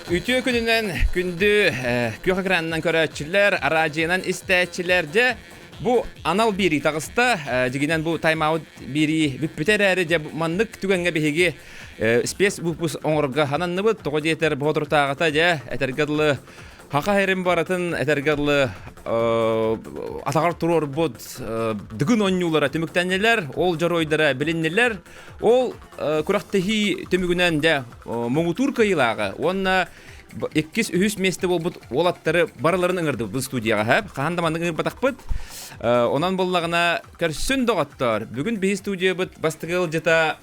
Үтүө күнүнэн күндү күөх экранынан көрөөччүлэр, араадьыйанан истээччилэр дьэ бу анал биэрии таҕыста. Дьигинэн бу тайм-аут биэрии бүппүтэ эрээри дьэ маннык түгэҥҥэ биһиги спецвыпуск оҥорорго ананныбыт. Тоҕо диэтэр боотуртааҕыта дьэ этэргэ дылы Хаха эрин барытын этэргэ дылы атаҕар туруорбут дыгын оонньуулара түмүктэннилэр, ол дьоруойдара билиннилэр. Ол күрэхтэһии түмүгүнэн дьэ муҥутуур кыайыылааҕы уонна иккис, үһүс миэстэ буолбут уолаттары барыларын ыҥырдыбыт бу студияҕа һэп. Хаһан да маннык ыҥырбатахпыт. Онон буллаҕына көрсүн доҕоттоор. Бүгүн биһи студиябыт бастакы ыалдьыта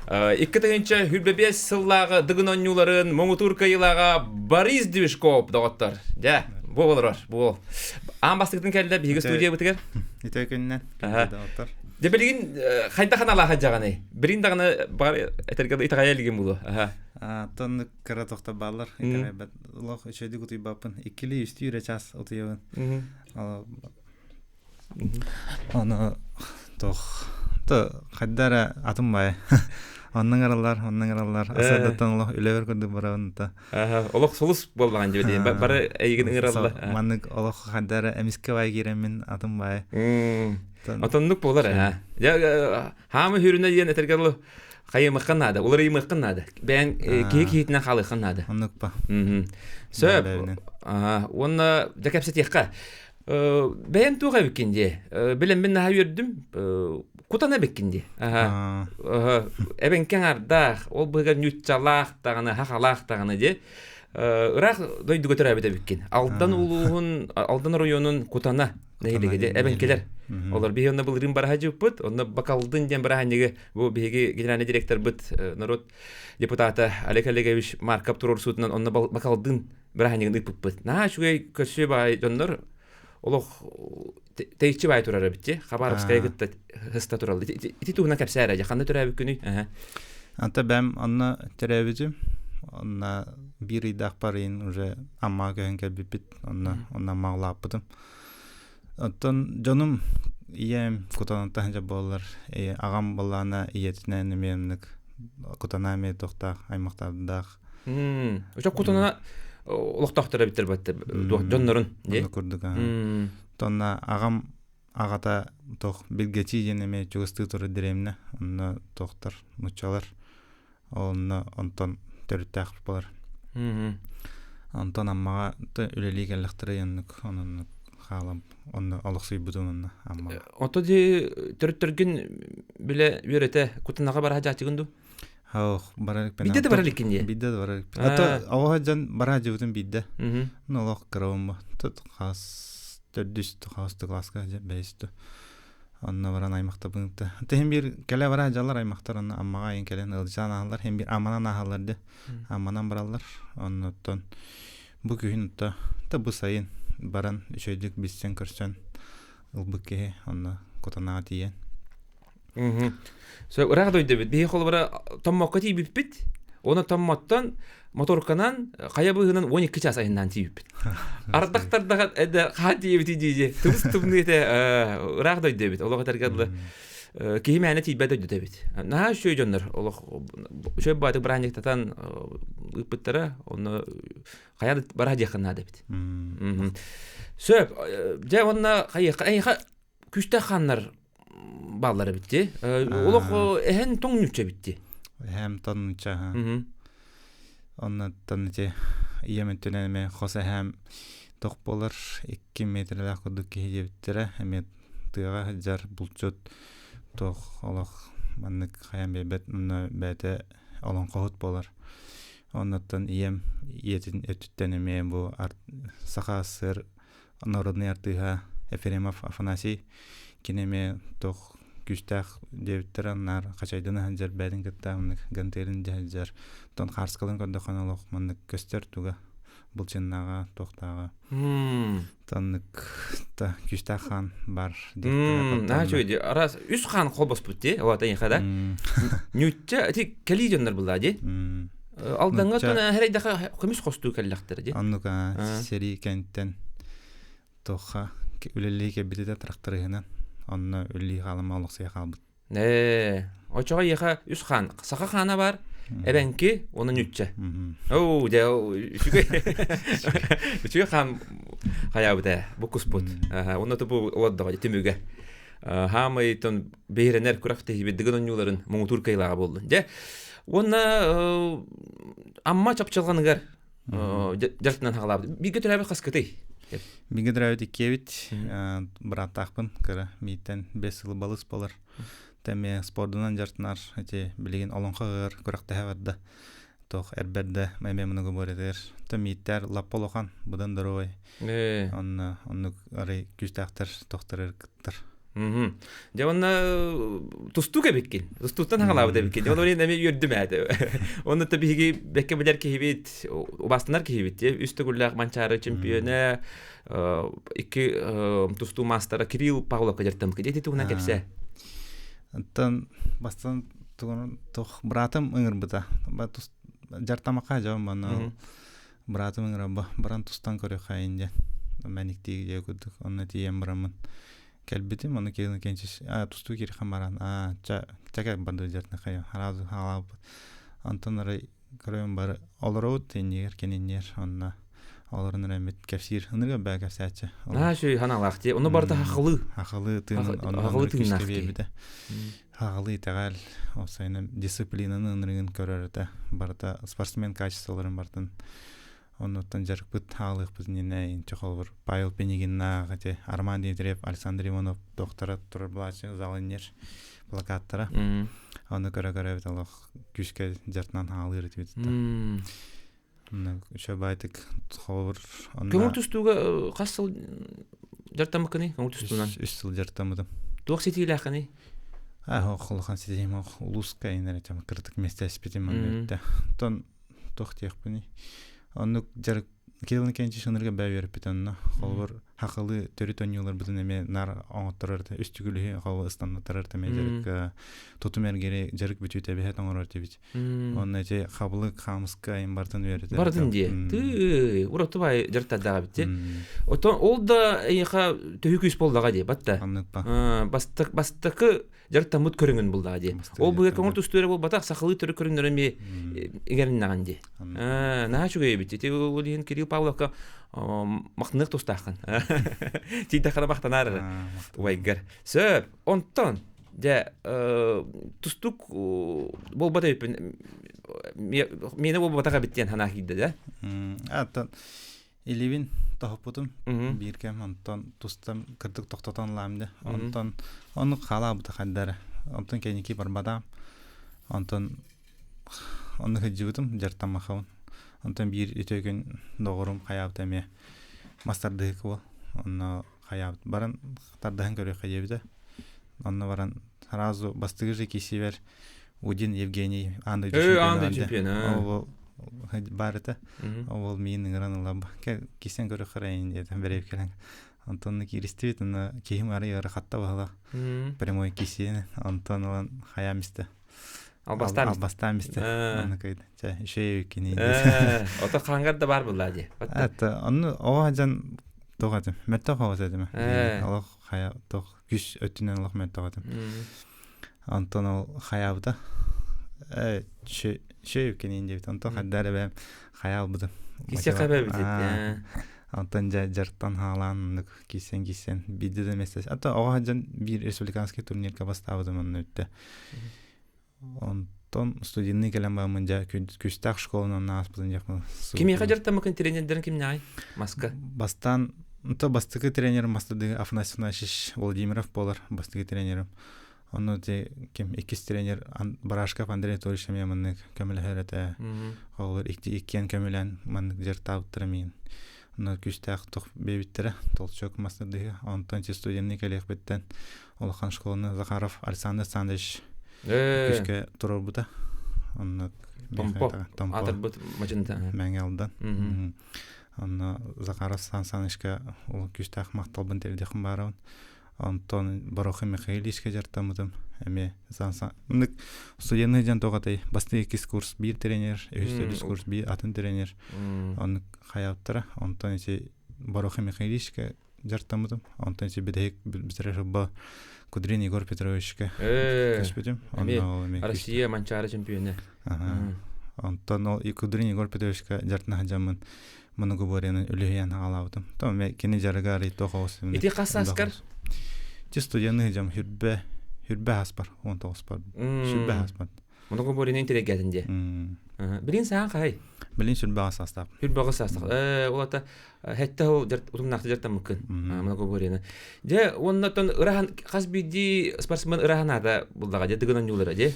2025 сыллааҕы Дыгын оонньууларын муҥутуур кыайыылааҕа Борис Движков доҕоттор. Дьэ, бу олорор, бу. Аан бастакытын кэллэ биһиги студиябытыгар. Үтө күннэн, доҕоттор. Дьэ билигин хайдах аналаах дьаҕаный? Билигин даҕаны баҕар этэргэ итэҕэйэ илигин булу. Тоннук кыра тохто бааллар итэҕэйбэт. Олох үчүгэйдик утуйбаппын. Иккилии үстүү эрэ час утуйабын. Ону туох то хайда эрэ атын баайы. Оннуҥ араллар, оннуҥ араллар. Асардаттан олох үлэбэр курдук барабын та. Олох сулус буоллаҕын дьэ бары эйигин ыҥыраллар. Маннык олох хайда эрэ эмискэ баай киирэммин атын баайы. Отоннук буолар ээ. Дьэ хаамы хүрүнэ диэн этэргэ дылы хайымыхха наада, уларыйымыхха наада. Бэйэҥ киһи киһитинэн хаалыахха наада. Оннук па. Сөп. Уонна дьэ кэпсэтиэххэ. Бэйэм туох эбиккин дии. Билэммин наһаа үөрдүм. Кутана эбиккин дии. Эбэҥкэҥ ардаах, ол быһыгар ньуччалаах даҕаны, хахалаах даҕаны дии. Ыраах дойдуга төрөөбүт эбиккин. Алдан улууһун, Алдан оройуонун Кутана нэһилиэгэ дии. Эбэҥкилэр. Олор биһи онно былырыын бараһа дьыппыт. Онно Бакалдын диэн бырааһынньыгы бу биһиги генеральный директорбыт народ депутата Олег Олегович Марков туруорсуутунан онно Бакалдын бырааһынньыгын ыыппыппыт. Наһаа үчүгэй көрсүө баай дьоннор олох тэйиччи баай турар эбит дии. Хабаровскайы кытта сыста тураллар. Ити туһунан кэпсээ эрэ, ханна төрөөбүт күнүй? Anta бэм онно төрөөбүтүм. Онно биир ыйдаахпар ыйын уже Аммаҕа көһөн кэлбиппит. Онно онно Аммаҕа улааппытым. Оттон дьонум ийэм кутанаттан дьэ буоллар аҕам былаана ийэтинэн эмиэ оннук кутана эмиэ туохтаах аймахтардаах. Очо кутана олохтоохтор эбиттэр батта дьоннорун дии. курдук. Тонна аҕам аҕата туох билгэчи диэн эмиэ чугастыы турар дэриэбинэ онно туохтар нуччалар Онно онтон төрүттээх буолар. Онтон Аммаҕа үлэлии кэллэхтэрэ оннук оннук хаалан онно олохсуйбутум онно Аммаҕа. Ото ди төрүттэргин билэ үөрэтэ кутанаҕа бараһа дьаачыгын дуу? Ох, барар Бидде да барар иккин дии. Бидде да барар. Ато оҕо дьон бараа дьыбытын бидде. Ну олох кыравым тут хас төрдүс хас класска бэйс Онно баран аймахтарбын кытта. Тиһин биир кэлэ бара дьаллар аймахтар онно Аммаҕа айан кэлэн ыалдьытаан ааһаллар. Һин биир Амманан ааһаллар дии. Амманан бараллар. Оннуттан бу күһүн отто та бу сайын баран үчүгэйдик билсэн көрсөн ылбыт киһи онно Кутанаҕа тиийэн. Сөп ыраах дойду эбит. Биһи холобура Томмокко тиийбиппит. Оны Томмоттон моторканан хайа быыһынан 12 час айаннаан тиийбиппит. Ардахтардаҕа эдэ хаан тиийэбитий дии тыбыс тымныы этэ ыраах дойду эбит. Олох этэргэ дылы киһи мээнэ тиийбэт дойдута эбит. Наһаа үчүгэй дьоннор олох үчүгэй баатык бырааһынньыктатан ыыппыттара. Онно хайа да бараа диэххэ наада эбит. Сөп. Дьэ уонна хайыахха эйиэхэ күүстээх хааннар бааллар эбит дии. Олох эһэн тоҥ ньучча эбит дии. Эһэм тоҥ ньучча. Оннуттан ити ийэм өттүнэн эмиэ хос эһээм тох буолар 2 метрэлээх курдук киһи диэбиттэрэ эмиэ тыаҕа сылдьар булчут туох олох маннык хайан биэрбэт онно бэйэтэ олоҥхоһут буолар оннуттан ийэм ийэтин өттүттэн эмиэ бу саха СССР народнай артыыһа Ефремов Афанасий кини эмиэ туох күүстээх диэбиттэрэ наар хачайдана сылдьар бэйэтин кытта маннык гантелин дьэ сылдьар оттон хаарскалын көрдөххүнэ олох маннык көстөр туга былчыннааҕа туохтааҕа таннык та күүстээх хаан бар Наһаа үчүгэй дии. Араас үс хаан холбоспут дии. Оата эйиэхэ да. Ньучча ити кэлии дьоннор буллаа дии. Алдаҥҥа тон эрэйдэхэ көмүс хостуу кэллэхтэрэ дии. Оннук сэрии кэнниттэн туохха үлэлии кэлбитэ тракториһынан онно үлэлии хаалама олохсуйа хаалбыт. Ээ, очоҕо ийэхэ үс хаан, саха хаана бар. Эбэҥки уонна ньучча. Оо, дьэ, үчүгэй. Үчүгэй хаан хайаабыт ээ, бу куспут. Онно тупу олордоҕо түмүгэ. Хаамай тон бэйрэнэр күрэх тэһибит дыгын онньууларын муҥутуур кыайылааҕа буоллун. Дьэ, уонна Амма чапчылҕаныгар дьартынан хаалаабыт. Бииргэ төрөөбүт хаскытый? Бииргэ төрөөбүт иккиэбит бырааттаахпын кыра мииттэн 5 сыл балыс болар. Тэми спордунан дьартынар эти билигин олоҥхо ыар күрэхтэһэ барда. Тох эрбэрдэ эмиэ мунугу буоретер. То мииттэр лаппа улахан быдан доруой. Онно оннук арай күүстээхтэр тохторор кыттар. Дьэ онно тустуук эбиккин. Тустууттан хаҥалаабыт эбиккин. Дьэ онно эмиэ үөрдүм ээтэ. Онно та биһиги бэккэ билэр киһибит, убаастанар киһибит. Үс төгүллээх Манчаары чемпионэ, икки тустуу маастара Кирилл Павловка дьартаммыт. Дьэ ити туһунан кэпсээ. Оттон бастан туох быраатым ыҥырбыта. Дьартамака дьон манна быраатым ыҥырабба баран тустан көрүөххэйин диэн мэниктии дьиэ курдук онно тиийэн бараммын кэлбитим ону киһи кенчис а тустуу кирихан баран а ча чака барды дьартна хайа харазу хаалаабыт онтон арай көрөм бары олоробут тиннигэр кининнер онно олорон эрэммит кэпсиир ыныга бээ кэпсээччи Аа шүй ханалаах дии ону барыта хахылыы хахылыы тыын хахылыы тыыннаах биэрбитэ Хаҕылыы итэҕэл, уопсайынан дисциплинаны ынырыгын көрөр этэ. Барыта спортсмен качестволарын барытын оннуттан дьарыкпыт хаалыахпыт иннинэ инче холобур Павел Пинигиннаах эти Арман Дмитриев, Александр Иванов доктора турар былаачы залыннер плакаттара. Ону көрө-көрө эбит олох күүскэ дьартынан хаалыыр этибит. Үчө байтык холобур Көҥүл тустууга хас сыл дьартаммыккыный көҥүл тустуунан? Үс сыл дьартаммытым. Туох ситиилээххиний? Аа, улахан ситиим ох улууска инер этем кырдык местеспитим манна өттө. Тон туох диэхпиний? Оннук дьарык Кирилл Николаевич ынырга бээ үөрпүт онно. Холобур хахылы төрүт онньууларбытын эмиэ нар оҥотторор этэ. Үстүгүлүһү холобур ыстаннатарар эмиэ дьарык тутум эргири дьарык бүтүүтэ эбиһэт оҥорор этибит. Онно ити хабылык хаамыска айын бартын үөрэтэр. Бардын дии. Тыы, ураты бай дьарыктардаах эбит. Отон ол да эйиэхэ төһүү күүс буоллаҕа дии, батта. Аннык ба. Бастак бастакы дьарыктаммыт көрүҥүн буллаҕа дии. Ол быга көҥүл тустуу эрэ буолбатах, сахалыы төрүт көрүҥнөрө эмиэ иҥэриннэҕин дии. Наһаа үчүгэй эбит. Ити ол иһин Кирилл Павловка махтаныах тустааххын. Тиийдэххинэ махтанаар эрэ убайгар. Сөп. Онтон Дьэ, тустук буолбат эбиппин. Миэнэ буолбатах эбит диэн санаа киирдэ да. Аттан илибин тоһоппутум биир кэм онтон тустан кырдык тохтотон лаам дэ. Онтон ону хаалаабыта хайдара. Онтон кэнники барбатаам. Онтон онну сылдьыбытым дьартаммахабын. Онтон биир үтүө күн доҕорум хайаабыта эмиэ мастардыһык буол. Онно хайаабыт баран тардаһан көрүөххэ диэбитэ. Онно баран сразу бастыгы же кисибер Удин Евгений аан дойду чемпиона. Ол бар этэ. Ол миин ыҥыран ылаб. Кисен көрөхөр эйин диэтэ бэрэп кэлэн. Антон кииристибит, онно киһим арый ыарахатта баһыла. Прямой кисиэн. Антон ылан хаям истэ. Албастаан Албастаан истэ. Онно кыйды. Чэ, үшэй кини. Ото хаангар да бар булла ди. Это, онну оҕо дьан тоҕо этим. Мөттөх оҕо этим. Олох хайа тох күс өттүнэн олох мөлтөх этим. Онтон ол хайаабыта шөй кэнин диэбит. Онтон хайдаар эбээм хайаалбытым. Кисиэхэ эбэбит. Онтон дьэ дьартан хаалаан оннук кисэн кисэн биирдэ да месте. А то оҕо дьон биир республиканский турнирга бастаабытым онно үттэ. Онтон студенный кэлэн бараммын дьэ күстээх школанан ааспытын дьахмын. Кимиэхэ дьарыктаммыккын тренердэрин кимнээҕий? Маска. Бастаан то бастакы тренерим Мастадыгы Афанасий Афанасьевич Владимиров буолар бастакы тренерим. Онно те ким иккис тренер Барашков Андрей Анатольевич эмиэ маннык көмөлөһөр этэ. Оҕолор иккиэн көмөлөөн маннык дьарыктаабыттара миин. Онно күүстээх тух биэбиттэрэ толчок мастардыһы. Онтон студенный кэлиэхпиттэн улахан школаны Захаров Александр Александрович күүскэ туруорбута. Онно Томпо. Атырбыт мачынта. Мэҥэ Алдан. Онно Захаров Сан Санычка ол күүстээх махталбын тиэрдиэхпин баарабын. Онтон Борохи Михаиловичка дьарыктаммытым. Эмиэ Сан Сан Мындык студенный дьон тоҕо бастакы иккис курс биир тренер, үһүс төрдүс курс биир атын тренер. Оннук хайаабыттара. Онтон ити Борохи Михаиловичка дьарыктаммытым. Онтон сибидэһик бүтэрэр сылба Кудрин Егор Петровичка көспүтүм. Онно Россия Манчаары чемпионы. Онтон ол Кудрин Егор Петровичка дьарытына сылдьаммын многоборьены үлүһүйэн хаалаабытым. То кини дьарыга арый туох оҕус. Ити хас сааскар? Ти студенны сылдьам хүрбэ хүрбэ хаспар, 19-пар. Сүрбэ хаспар. Многоборьены интеллигентин дии. Билин саан хай? Билин сүрбэҕэ саастаах. Сүрбэҕэ саастаах. Ол ата хэтте ол утумнаахты дьартаммыккын. Многоборьены. Дьэ, уонна тон ырахан хас биирдии спортсмен ырахан аата буллаҕа дьэ дыгын оонньуулара дьэ.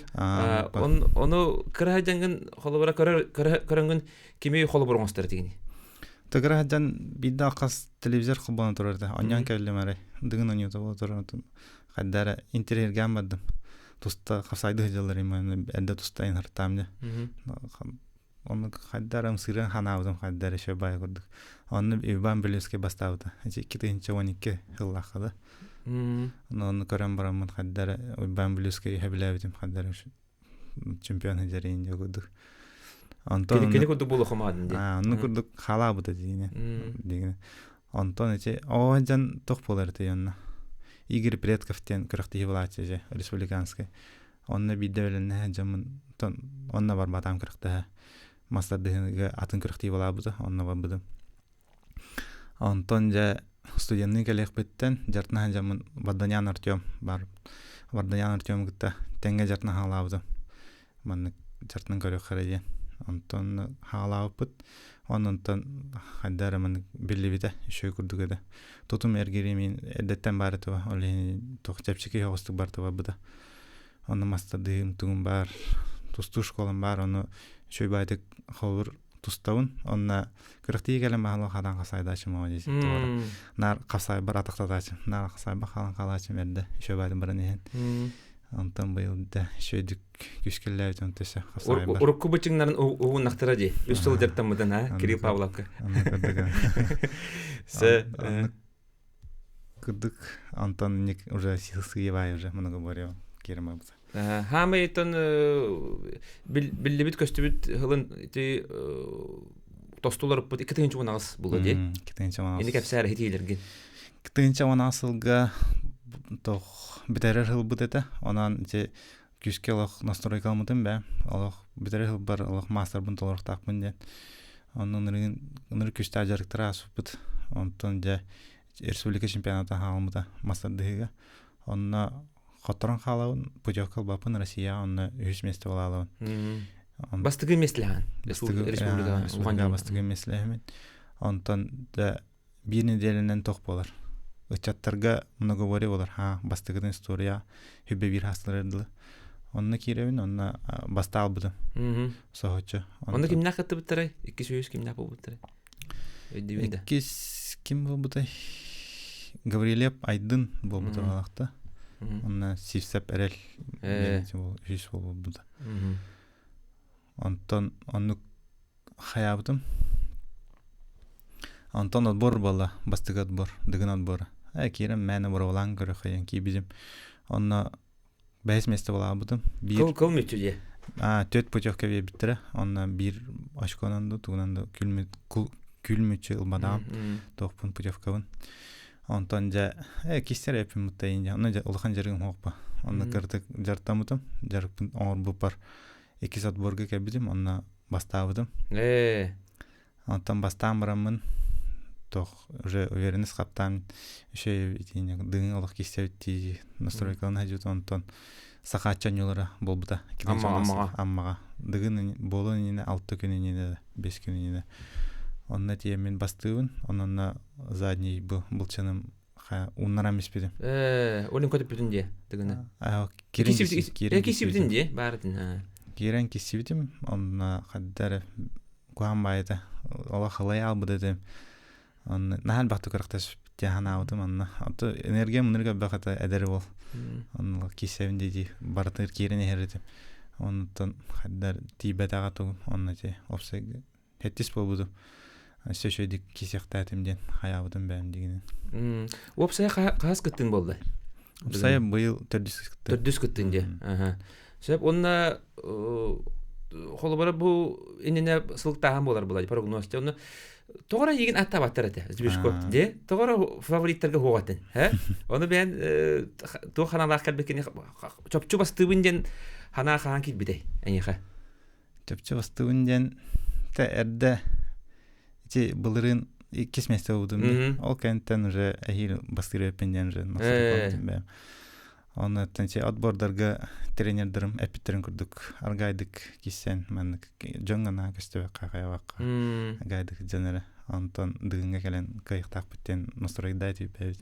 Он ону кыраһа дьаҥгын холобура көрөр көрөнгүн кими холобур оҥостор тигини? Тыгыраһа дьан биирдэ хас телевизор холбонон турар да. Онньоон кэллим эрэ. Дыгын оонньуута буола турар. Хайдара интэриэһиргээн бардым. Туста хапсайды сылдьаллар именно эрдэ туста инһартаам дьэ. Онну хайдар ымсыыран ханаабытым хайдар еще бай курдук. Онну Иван Белевский бастаабыта. Ити 2012 сыллаахха да. Онну көрөн бараммын хайдар Иван Белевский сөбүлээбитим хайдар чемпион сылдьарыйын дьэ курдук. Онтон кини курдук буолуох маадын дии. Онну курдук халаабыта диине. Дигине. Онтон ити оо дьан туох буолар ити онно. Игорь Предков диэн күрэхтэһии булааччы же республиканскай. Онно биирдэ бэлэннэһэ дьоммун онно барбатаам күрэхтэһэ. Мастардыһыыга атын күрэхтии булаабыта, онно барбытым. Онтон дьэ студенныы кэлиэхпиттэн дьартына дьоммун Варданян Артем бар. Варданян Артем кытта тэҥҥэ дьартына хаалаабытым. Маннык дьартынан көрүөххэ эрэ диэн. Онтон хаалаабыппыт. Онтон хайда эрэ маннык биллибитэ, үчүгэй курдук этэ. Тутум эргиримин эрдэттэн баар этэ, ол иһин туох чэпчэки соҕустук барыта барбыта. Онно мастардыым тугум баар, тустуу школам баар, ону үчүгэй баайдык холобур тустабын. Онно күрэхтии кэлэн баһылык хадан хасайдаачым оҕо дии туора. Наар хасайбар атахтатаачым, наар хасайба халан халаачым эрдэ үчүгэй баайдым баран иһэн. Онтон быйыл да үчүгэйдик күүскэллээбит онто өссө хасайбар. Урукку бычыҥнарын уһуннахтара дии. Үс сыл дьарыктаммытын, а, Кирилл Павловка. Се кырдык Антон ник уже сыевай уже много говорил киремабыт. Хаамайтан биллибит көстүбүт хылын ити тостуларыппыт 2018 була дии. 2018. Ини кэпсээр хитиилэргин. 2018 сылга тох бүтэрэр сылбыт этэ. Онон ити күүскэ олох настройка ылмытым бээ. Олох бүтэрэр сылбар олох маастарбын толоруохтаахпын диэн. Онон ынырык күүстээх дьарыктара ааспыппыт. Онтон дьэ республика чемпионата хаалмыта мастардыһыыга. Онно хотторон хаалабын, путевка ылбаппын Россияҕа онно үһүс миэстэ буолаалабын. Бастакы миэстэлэһэн республикаҕа республикаҕа бастакы миэстэлэһэмин. Онтон да биир нэдиэлэнэн тох буолар. Ыччаттарга многоборье буолар. Ха, бастакытын история хүббэ биир хаастылар дылы. Онно киирэбин, онно бастаа албытым. Соһуччу. Онно кимнээх кыттыбыттарай? Иккис үһүс кимнээх буолбуттарай? Өйдүүбүн да. Иккис ким буолбутай? Гаврилев Айдын буолбута балахта. Онно Сивцев Эрэл үһүс буолбута. Онтон оннук хайаабытым. Онтон отбор буолла, бастакы отбор, дыгын отбора. Э, киирэн мээнэ боруобалаан көрөхөйөн киирбитим. Онно бэһис миэстэ буолаабытым. Биир Кыл кыл мүччү дии. А, төрт путевка биэрбиттэрэ. Онно биир очконан да тугунан да күл мүччү ылбатаҕым. Туохпун путевкабын. Онтон дьэ, э, кистэр эппин буттайын дьэ. Онно дьэ улахан дьарыгым суохпа. Онно кыратык дьарыктаммытым. Дьарыкпын оҥорбуппар иккис отборга кэлбитим, онно бастаабытым. Ээ. Онтон бастаан бараммын туох уже уверенность хаптаан еще итини дыҥ олох кистебит дии настройкалан сылдьыбыт онтон сахааччы онньуулара буолбута Аммаҕа. Аммаҕа дыгын буолуон иннинэ алта күн иннинэ бэс күн иннинэ онно тиийэммин бастыыбын ононно задний бу былчыным ууннаран испитим. Ээ, олин көтүппүтүн дии тыгыны. Киирэн киссибитин дии баарытын. Киирэн киссибитим, онно хаддар куһаан баайыта олох халай албыт этим. Онно наһаа элбэхтик күрэхтэспит ханаабытым онно. Ото энергиям мунур көрбөх это эдэр уол. Онно киссэбин дии барытыгар киирэн иһэр этим. Оннуттан хаддар тиийбэтэҕэ тугум онно ти опсай Хэттис буолбутум. Өссө үчүгэйдик кисиэхтээтим диэн хайаабытым бэйэм дигинэн. Уопсайа хаһыс кыттыын буолла? Уопсайа быйыл төрдүс кыттын. Төрдүс кыттын диэ. Сөп уонна холобура бу иннинэ сылыктааһын буолар буолар прогноз. Онно Тоҕо эйигин аттаабаттар этэ Сбежков дии. Тоҕо фавориттарга суох этин. Ону бэйэн туох ханаалаах кэлбиккини чопчу бастыыбын диэн ханаа хаһан киирбитэй эйиэхэ? Чопчу бастыыбын диэн тэ эрдэ ити былырыын иккис миэстэ буолбутум. Ол кэнниттэн уже эһиил бастыыр эппин диэн уже бэйэм. Онно чи отбордарга тренердэрим эппиттерин курдук аргайдык киссен маннык дьоҥҥо наһаа көстүбэккэ хайабакка аргайдык дьон эрэ онтон дыгыҥҥа кэлэн кыайыктаахпыт диэн настройдай тиийбэбит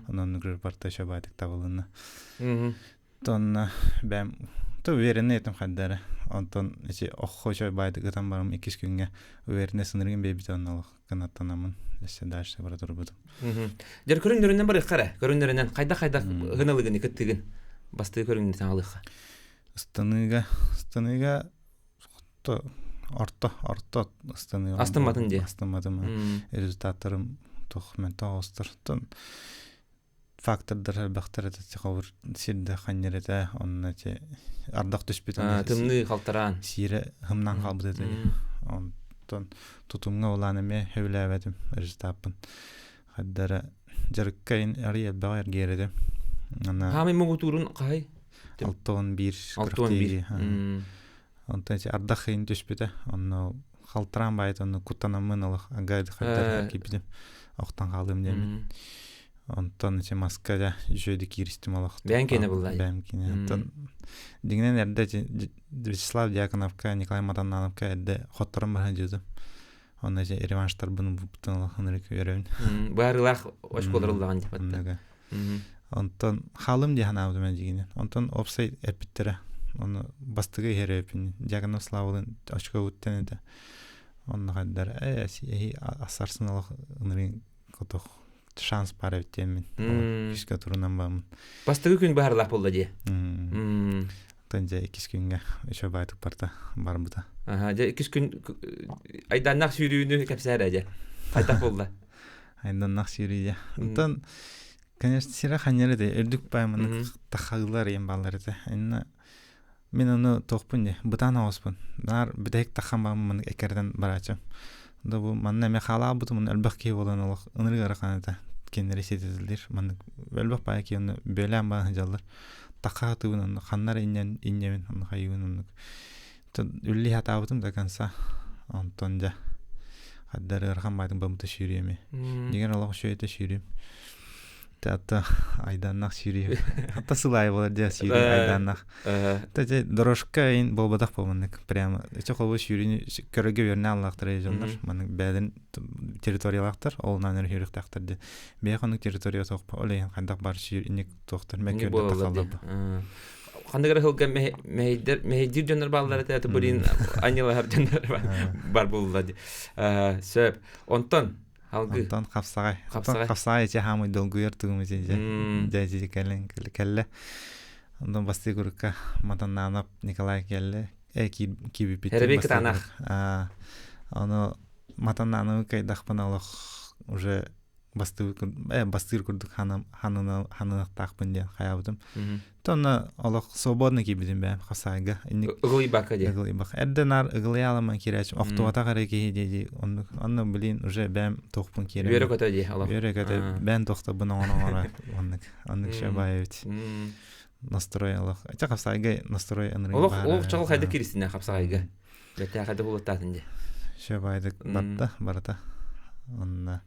онон барта шабаатык табылынна тонна бэм то уверенный этим хайдара онтон ити оххо чой баайдык ытан барым иккис күҥҥэ уверенный сыныргын биэрбит онно кынаттанамын өссө дальше бара турбутум. Дьэр көрүҥнэринэн барыахха эрэ. Көрүҥнэринэн хайдах-хайдах ыһыналыгын кыттыгын бастыы көрүҥүн саҥалыахха. Ыстаныыга ыстаныыга орто орто ыстаныыга астымматын дии. Астымматым. Результаттарым туох мен тоҕустар. Фактордар элбэхтэр этэ холобур сирдэ ханньар этэ онно ити ардах түспүт тымныы халтараан сиирэ хымнан хаалбыт этэ онтон тутумҥа улаан эмиэ сөбүлээбэтим результаппын хардара дьарыкка арый элбэҕи эргийэр этим ана хаамай муҥутуурун хаһай 61 61 онтон ити ардах ыйын түспүтэ онно халтараан баайыт онно куттанаммын олох агайды хайдар киирбитим охтон хаалыым диэммин онтон ити маска дьэ үчүгэйдик кииристим олох бэйэҥ киэнэ буллай бэйэм киэнэ онтон дьиҥинэн эрдэ Вячеслав Дьяконовка Николай Матаннановка эрдэ хотторон баран дьиэтим онно ити реванштарбын булбуттан олох ынырык үөрэбин баарылаах очколар ыллаҕын диэбэттэ онтон хаалым дии санаабытым дьиҥинэн онтон опсай эппиттэрэ ону бастакы иһэр эппин Дьяконов Славалын очкобуттан этэ онно хайдар ээ эһи ассарсын олох ынырыын котох шанс баар эбит диэммин күүскэ турунан бааммын бастакы күн баһарлаах буолла дии Онтон дьэ иккис күҥҥэ еще баайтык барта барбыта дьэ иккис күн айдааннаах сүүрүүнү кэпсээрэ дьэ хайдах буолла айданнаах сүүрүү дьэ онтон конечно сирэ ханньар этэ үрдүк баай маннык тахаллар иэн бааллар этэ инна мин ону туохпун дии бытаан оҕуспун наар бүтэһик таххан бааммын маннык эккирэтэн барааччым да бу манна эмиэ хаалаабытым уонна элбэх киһи буолан олох ынырык ыарахан этэ кинилэри ситэтэллир маннык элбэх баайа киһи онно бүөлээн баан сылдьаллар тахха сатыыбын онно ханна эрэ инньэн инньэбин онно хайыыбын оннук үллии сатаабытым до конца онтон дьэ хаддар ыарахан баайтын бамыта сүүрүөмүй дигэн олох үчүгэйдэ сүүрүм Ата айдааннах сүүрүү. Ата сылай болар дьэ сүүрүү айдааннах. Та дьэ дорожка ин болбатах болманнык прямо эче холбу сүүрүүнү көрөргө үөрнэ аллаахтар дьоннор маннык бэйэлэрин территориялаахтар ол нанер хүрүхтаахтар дьэ бэйэ хонук территория соқпа ол иһин хайдах бар сүүр инник туохтар мэккөрдө тахаллар ханнык эрэ сылга мэһэйдэр мэһэйдиир дьоннор бааллар этэ тупурин анньылаһар дьоннор бар буолла сөп онтон Алгы. Онтон хапсаҕай. Хапсаҕай. Хапсаҕай ичи хаамый долгуйар тугум ичи дьэ. Дьэ ичи кэлэн кэллэ. Онтон бастыы курукка Матаннаанап Николай келле. Э киибиппит. Эребей кытаанах. Ону Матаннаанабы кайдахпын олох уже бастыыр бастыыр курдук ханыахтаахпын диэн хайаабытым. Тонна олох свободно киирбитим бэйэм хасайга. Ыгылыйбакка диэн. Ыгылыйбакка. Эрдэ наар ыгылыйааламан киирээччим. Охтубатах эрэ киһи дии оннук. Онно блин уже бэйэм туохпун киирэн. Үөрэ көтө дии олох. Үөрэ көтө бэйэм туохтабын оҥоро оннук. Оннук шабай эбит. Настрой олох. Ча хапсайга настрой ынырык. Олох олох чаҕыл хайда киристинэ хапсайга. Бэтэ хайда булаттаатын дии. Шабайдык барда барата. Онна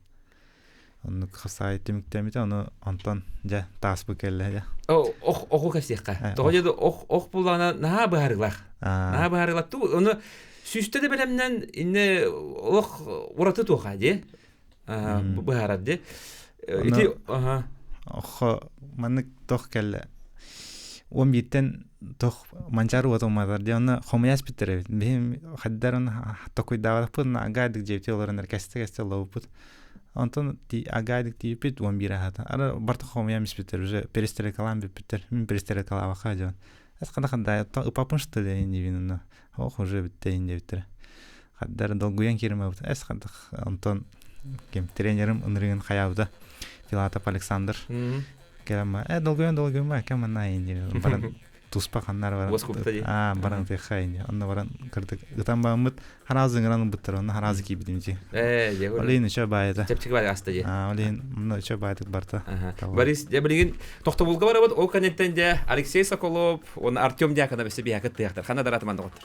Оннук хасаай түмүктэммитэ, ону онтон дьэ тааспы кэллэ дьэ. Ох оҕу кэпсиэххэ. Тоҕо дьэ ох ох буллаҕына наһаа быһаарыылаах. Наһаа быһаарыылаах. Ту ону сүүстэ да бэлэмнэн инне олох ураты туоха дии. Быһаарар дии. Ити аха. Охо маннык тох кэллэ. 11-тэн тох манчаар уот уматар дии онно хомуйас биттэр эбит. Биһим хаддар оны токуйдаабатахпыт агайдык дьиэбити олорон кэстэ-кэстэ олобуппут. Онтон агайдык тиийбит 11 аһата. Ара барта хомуйан испиттэр уже перестрелкалаан бүппүттэр. Мин перестрелкалаабакка дьон. Эс хана хандая ыпапын что ли иннибин онно. Ох уже бүтте диэбиттэрэ. Хаддар долгуйан киирмэбит. Эс хандах онтон ким тренерим ынырыгын хаябыта Филатов Александр. Кэлэмма э долгуйан долгуйма кэм манна диэн баран. туспа ханнар баран Уоскупта дии. Аа, баран ытыахха ини. Онно баран кырдык ытан бараммыт хараазы ыҥыран ылбыттар, онно хараазы киирбитим дии. Ээ, дьэ, Ол иһин үчө баайыта. Чэпчэки баайы аста дии. Аа, ол иһин онно үчө баайдык барта. Борис, дьэ билигин тохтобулга барабыт, ол кэнниттэн дьэ Алексей Соколов уонна Артем Дьяконов өссө биһиэхэ кыттыахтар. Ханна да ратыман доҕоттор.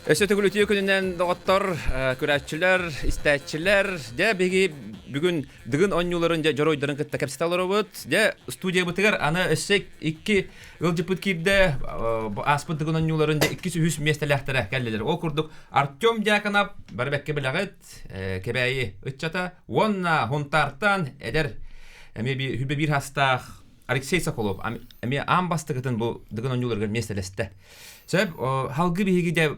Өссө төгүл үтүө күнүнэн доҕоттор, көрөөччүлэр, истээччилэр. Дьэ, биһиги бүгүн Дыгын оонньууларын дьэ дьоруойдарын кытта кэпсэтэ олоробут. Дьэ, студиябытыгар аны өссө икки ыалдьыппыт киирдэ. Ааспыт Дыгын оонньууларын дьэ иккис үһүс миэстэлээхтэрэ кэллилэр. Ол курдук Артем Дьяконов, бары бэккэ билэҕит, Кэбээйи ыччата уонна Хунтаартан эдэр эмиэ хүбэ биир хастаах Алексей Соколов эмиэ аан бастакытын бу Дыгын оонньууларыгар миэстэлэстэ. Сөп, халгы биһиги дьэ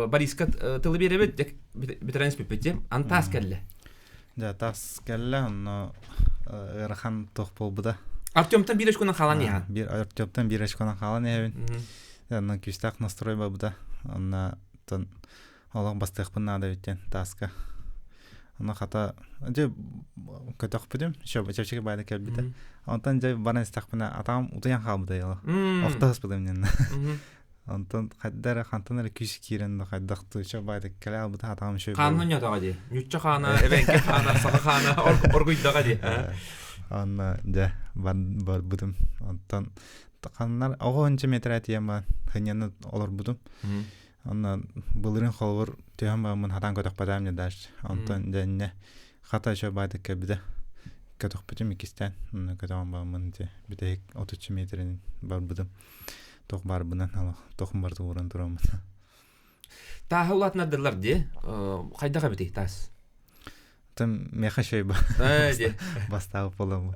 Бориска тылы биэрэбит, бүтэрэн испиппит дьэ. Антаас кэллэ. Дьэ, тас кэллэ, онно ыарахан туох буолбута. Артемтан биир очконан хаалан иһэн. Биир Артемтан биир очконан хаалан иһэбин. Онно күүстээх настрой барбыта. Онно тон олох бастыахпын наада эбит диэн тааска. Онно хата дьэ көтөхпүтүм, чэпчэки баайда кэлбитэ. Онтон дьэ баран истэхпинэ атаҕым утуйан хаалбыта ыла. Охто сыспытым иннинэ. Онтон хайда эрэ хантан эрэ күүс киирэн да хайдах туча баайда кэлэ албыта атаҕым үчүгэй Хаанна ньотоҕо дии. Ньучча хаана, эбэҥки хаана, саха хаана оргуйдаҕа дии. Онно дьэ барбытым. Онтон ханнар оҕо онча метр тиийэн баран хынньаны олорбутум. Онно былырыын холобур түһэн бараммын хатаан көтөхпөтөм дьэ дальше. Онтон дьэ инньэ хата еще баайдык кэлбитэ. Көтөхпүтүм иккистээн. Онно көтөҕөн бараммын ити бүтэһик отучча метрин барбытым. Туох баарбынан олох туохум барыта ууран тураммын. Тааһы улаатынардылар дии. Хайдах эбитий таас? Там меха шөй бастаабыт буоламмын.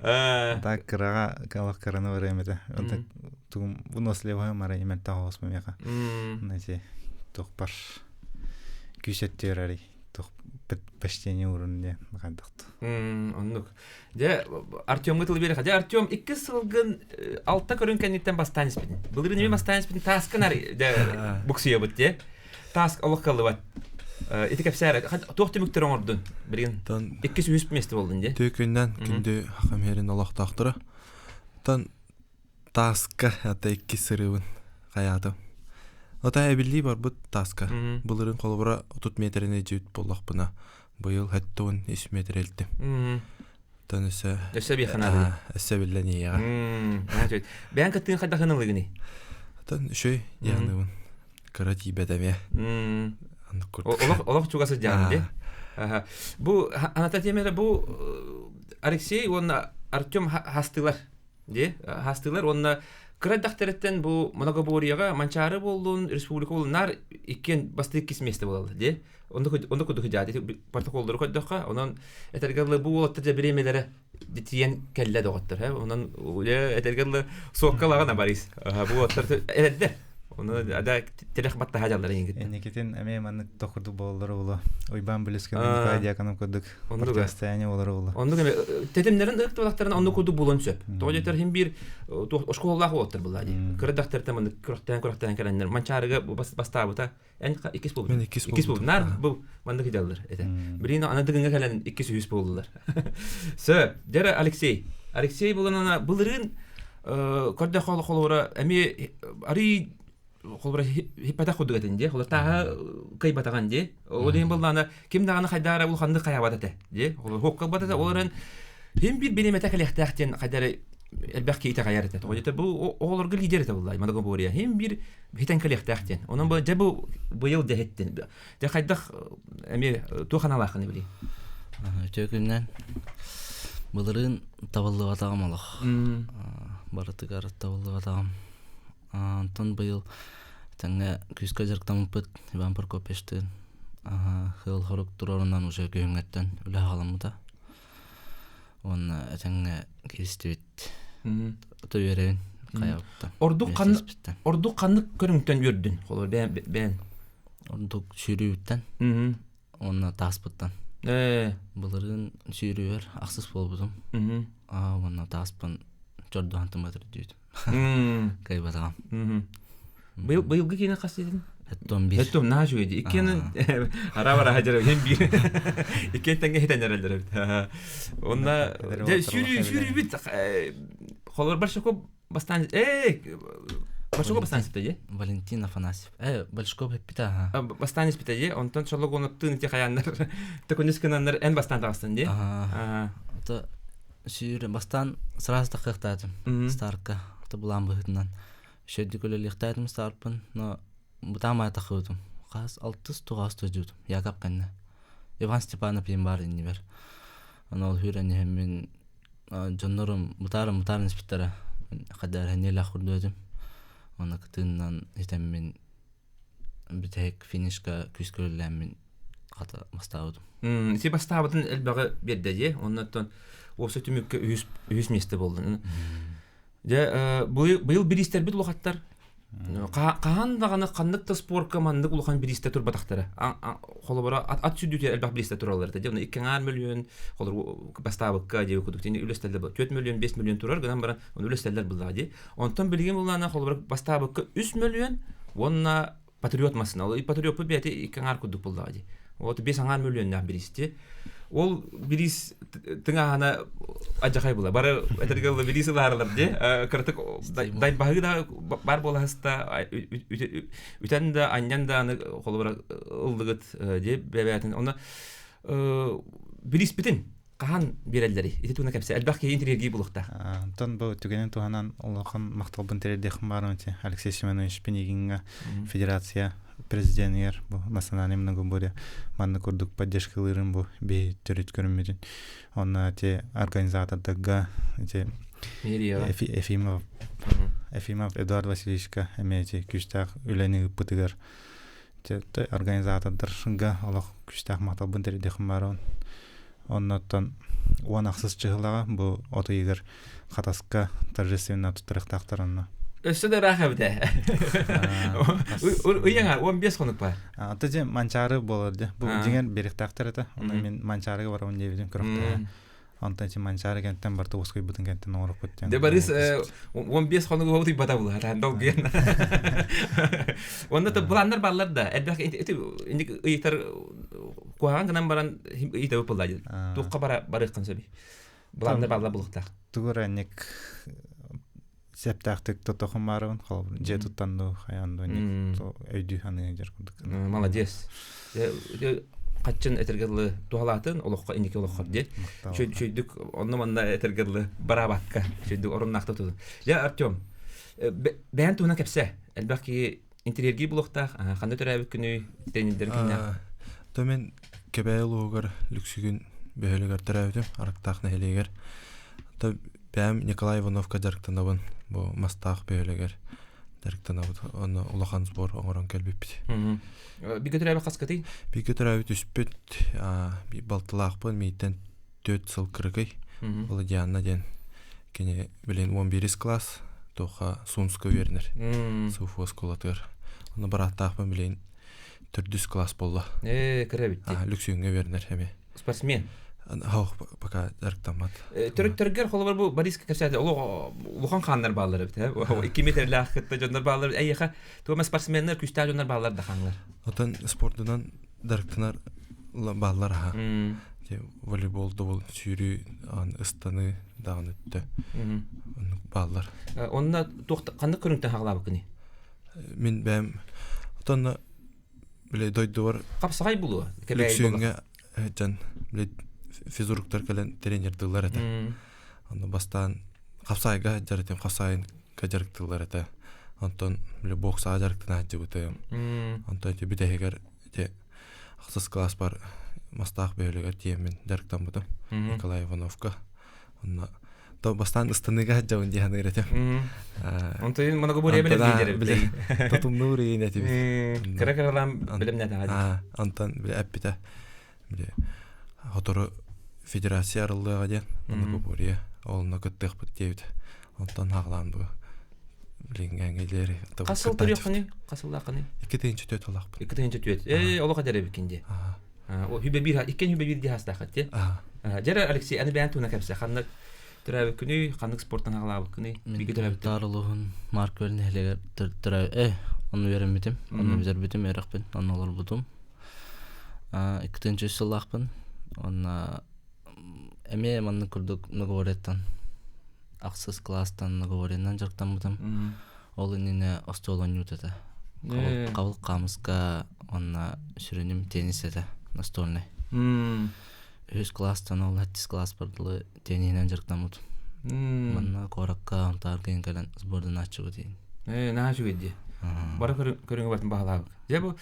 Так кыраҕа олох кыраны барыам этэ. Тугум выносливая мара имэртэх оҕуспа меха. Знаете, туохпар күүс өттүөрэрий туох предпочтение уурун диэн хайдахту. Оннук. Дьэ, Артемҥа тыл биэриэхэ. Дьэ, Артем, икки сылгын алта көрүҥ кэнниттэн бастаан испитин. Былырыын эмиэ бастаан испитин тааскын дьэ буксуйабыт дьэ. Таас олох каллыбат. Ити кэпсээр, туох түмүктэр оҥордун? Билигин иккис үһүс миэстэ болдун дьэ. Түкүннэн күндү хахам иһэрин олохтоохторо. Тан тааска ата иккис сырыыбын хайаатым. Ота эбиллии барбыт тааска. Былырыын холобура 30 метрини дьүт буоллахпына быйыл хэттуун ис метр элтим. Тон өссө Өссө биэханаа. Өссө биллэн ийэҕэ. Бэйэн кыттыын хайдах ылыгыный? Тон үчүй диэханыбын. Кыра тиийбэтэ эмиэ. Олох олох чугас сылдьаҕын дии. Бу Анатолий Тимиров бу Алексей уонна Артем хастыылар дии хастыылар уонна кыра дьахтарыттан бу многоборьеҕа Манчаары буоллун республика буоллун наар иккиэн бастыы иккис миэстэ буолаллар дии онно онно курдук дьаат протоколлору көрдөххө онон этэргэ дылы бу уолаттар дьэ бириэмэлэрэ тиийэн кэллэ доҕоттор онон этэргэ дылы суоккалаҕына Борис бу уолаттар эдэрдэр Ону ада телех баттаһа дьаллар ингит. Инникитин эмиэ маннык тохурдук буолаллар уолу. Уйбаан Блюскин Николай Дьяконов курдук противостояние буолар уолу. Оннук эме тетимнерин ыктыбалактарын оннук курдук булуон сөп. Тоҕо диэтэр хим биир оскуолалаах уолаттар булла дии. Кыра дахтартан маннык күрэхтээн күрэхтээн кэлэннэр Манчаарыга бастаабыта. Эн иккис буолбут. Мен иккис буолбут. Нар бу маннык дьаллар этэ. Билин ана дыгынга кэлэн иккис үһүс буоллулар. Сөп. Дьэрэ Алексей. Алексей буланана былырыын көрдөххө холобура эмиэ арый холобура хиппэтэх курдук этин дии холобура тааһа кыйбатаҕын дии ол иһин буоллаҕына ким даҕаны хайдаара улаханнык хайаабат этэ дии холобура хуоккалбат этэ ол эрэн хим биир бириэмэтэ кэлиэхтээх диэн хайдары элбэх киһи итэҕэйэр этэ тоҕо диэтэ бу оҕолорго лидер этэ буолла Мадагобория хим биир хитэн кэлиэхтээх диэн онон бу дьэ бу быйыл дьэ хиттин дьэ хайдах эмиэ туох аналааххын билий Үтүө күннэн. Былырыын табыллыбатаҕым олох. Барытыгар табыллыбатаҕым. Онтон быйыл тэҥҥэ күүскэ дьарыктаммыппыт Иван Прокопьевичтыын сыал-сорук туруорунан уже күһүҥҥэттэн үлэ саҕаламмыта. Уонна этэҥҥэ кииристибит. Ото үөрэбин хайабыттан. Ордук ханнык ордук ханнык көрүҥтэн үөрдүн? Холобур бэйэн бэйэн. Ордук сүүрүүбүттэн. Уонна тааспыттан. Былырыын сүүрүүбэр ахсыс буолбутум. Уонна тааспын чордоһон тыматыр дүүтүм. Кыайбатаҕым. Быйыл быйылгы киинэ хас дедин? Эттон бир. Эттон наһаа үчүгэй дии. Иккиэн ара-бара хадьара хем биир. Иккиэн тэҥҥэ хитэн эрэллэр эбит. Онна дьэ сүүрүү сүүрүүбүт холор Большаков бастаан э Большаков бастаан испитэ дии. Валентин Афанасьев. Э Большаков эппитэ аха. Бастаан испитэ дии. Онтон Шологоновтыын ити хаяннар төкүнүс гынаннар эн бастаан таҕыстын дии. Аа. Ото сүүр бастаан сразу тахыахтаатым. Старка тобулаан быһыытынан. Шөддүк үлэлиэхтээтим старпын, но бытаам аатахыбытым. Хас алтыс туҕаас тождьутум. Якап кэннэ. Иван Степанов диэн баар иннибэр. Аны ол хүүрэн иһэммин дьоннорум бытаарым бытааран испиттэрэ. Хадаар хэнниэлээх курдук этим. Уонна кытыыннан хитэммин бүтэһик финишка күүскэ үлэлээммин хата бастаабытым. Ити бастаабытын элбэҕи биэрдэ дии. Оннуттан уопсай түмүккэ үһүс үһүс миэстэ буолла. Дьэ, быйыл бириистэрбит улахаттар. Хаһан даҕаны ханнык да спорка маннык улахан бириистэ турбатахтара. Холобура, ат сүдүтэ элбэх бириистэ тураллар этэ. Дьэ, икки аҥаар мөлүйүөн, холобур, бастаабыкка диэби курдук тини үлэстэллэр 4 мөлүйүөн, 5 мөлүйүөн турар гынан баран, оны үлэстэллэр буллаҕа дии. Онтон билигин буллаана холобура бастаабыкка 3 мөлүйүөн уонна патриот массына. Ол патриоппут бэйэтэ икки аҥаар курдук буоллаҕа дии. Вот биэс аҥаар мөлүйүөннээх бириисти. Ол бириис тыҥааһына адьахай була. Бары этэргэ дылы бириис ылаарылар дии. Кыратык дайбаһыы да бар буолаһыста үтэн да анньан да аны холобура ыллыгыт дии бэбээтин. Онно бирииспитин хаһан биэрэллэрий? Ити туһунан кэпсээ. Элбэх киһи интириэргии булуохтаах. Онтон бу түгэнин туһанан улахан махталбын тириэрдиэхпин баарым Алексей Семенович Пинигиҥҥа федерация президенигэр бу национальный многоборье манна курдук поддержкалыырын бу биһи төрүт көрүммүтүн онно те организатордарга ити Ефимов Ефимов Эдуард Васильевичка эмиэ ити күүстээх үлэни ыыппытыгар организатордарга олох күүстээх махталбын тириэрдиэхпин баарабын. Оннуттан уон ахсыс чыһылаҕа бу от ыйыгар Хатаска торжественно туттарыахтаахтар онно. Өссө да ыраах эбит ээ. Ыйаҥа 15 хонук баар. Ата дьэ Манчаары буолар дьэ. Бу дьиҥэр биэриэхтээхтэр этэ. Онно мин Манчаарыга барабын диэбитим көрөхтөһө. Онтон ити Манчаары кэнтэн барыта уоскуйбутун кэнтэн оҥоруккут диэн. Дьэ Борис 15 хонугу утуйбата була атаан долгуйан. Онно то планнар баллар да. Элбэх инник ыйытар куһаҕан гынан баран ыйытабыт буолла дии. Туохха бара барыаххын сөбүй? Планнар баллар булуктаах. Тугу эрэ инник септээхтик тотохун баарыбын холобур дьиэ туттан дуу хайаан дуу инник өйдүү саныы дьэр курдук. Молодец. Хаччын этэргэ дылы туһалаатын олоххо инники олоххор диэ. Чөйдүк онно-манна этэргэ дылы бараабакка чөйдүк оруннаахта тутун. Дьэ Артем, бэйэн туһунан кэпсээ. Элбэх киһи интириэргии булуохтаах. Ханна төрөөбүт күнүй, тренердэр кимнээх? То мен Кэбээйи улууһугар Лүксүгүн бөһүөлэгэр төрөөбүтүм, Арыктаах нэһилиэгэр. То бэйэм Николай Ивановка дьарыктанабын, бу Мастаах бөһүөлэгэр дьарыктанабыт. Онно улахан сбор оҥорон кэлбиппит. Бигэ төрөөбүт хаскытый? Бигэ төрөөбүт үспүт, балтылаахпын, мийтэн 4 сыл кыракый. Ол Диана диэн кини билин 11 класс туохха Сунска үөрэнэр. СУФУ оскуолатыгар. Онно барааттаахпын билин төрдүс класс буолла. Ээ, кыра эбит. Лүксүҥҥэ үөрэнэр эмиэ. Спортсмен. Хоох пока дьарыктаммат. Төрүттэргэр холобур бу Бориска кэпсээтэ олох улахан хааннар бааллар эбит ээ. 2 метрлээх кытта дьоннор бааллар. Эйиэхэ туох спортсменнар күүстээх дьоннор бааллар да хааннар. Отон спордунан дьарыктанар бааллар аха. Волейбол добул сүүрүү ыстаныы даҕаны өттө оннук бааллар. Онно туох ханнык көрүҥтэн хаҕалаабыккыный? Мин бэйэм отонно бile дойдубар хапсаҕай булуо Лүксүөҥҥэ дьон бile физруктар кэлэн тренердыыллар этэ. Онно бастаан хапсаайга сылдьар этим, хапсаайга дьарыктыыллар этэ. Онтон бile боксаҕа дьарыктана сылдьыбытым. Онтон ити бүтэһигэр ити ахсыс класспар Мастаах бөһүөлэгэр тиийэммин дьарыктаммытым Николай Ивановка. Онно то бастаан ыстаныыга сылдьабын дии саныыр этим. Онтон многоборье билэр билэр тутумнуур иин этибит. Кыра кыралаан билэмнэтэҕэ. Онтон бile эппитэ бile сотору федерация арыллыаҕа диэн многоборье олно кыттыахпыт диэбит. Онтон хаҕалаан бу билиҥҥээҥҥилэри Хас сыл төрүөххүнүй? Хас сыллааххыный? 2 тыһыынча төрт 2 тыһыынча төрт. Ээ, олох эдэр эбиккин дии. Хүбэ биир иккен хүбэ биир дии хаастааххыт дии. Дьэрэ Алексей, аны бэйэн туһунан кэпсэ. Ханнык төрөөбүккүнүй, ханнык спортан аҕалаабыккыный? Бигэ төрөөбүт. Таар улууһун Марк нэһилиэгэр төрөө Онно үөрэммитим, онно бүтэрбитим үөрэхпин, онно олорбутум. 2 сыллаахпын. Онно эмиэ маннык курдук многоборьеттан ахсыс кылаастан многоборьенан дьарыктаммытым. Ол иннинэ остуол оонньуута этэ. Хабыл хаамыска уонна сүрүнүм теннис этэ настольнай. Үһүс кылаастан ол сэттис кылааспар дылы тенниһинэн дьарыктаммытым. Манна куоракка Онтаарга кэлэн сборданааччыбыт диин. Ээ, наһаа үчүгэй дии. Бары көрүҥү барытын баһылаабыт. Дьэ бу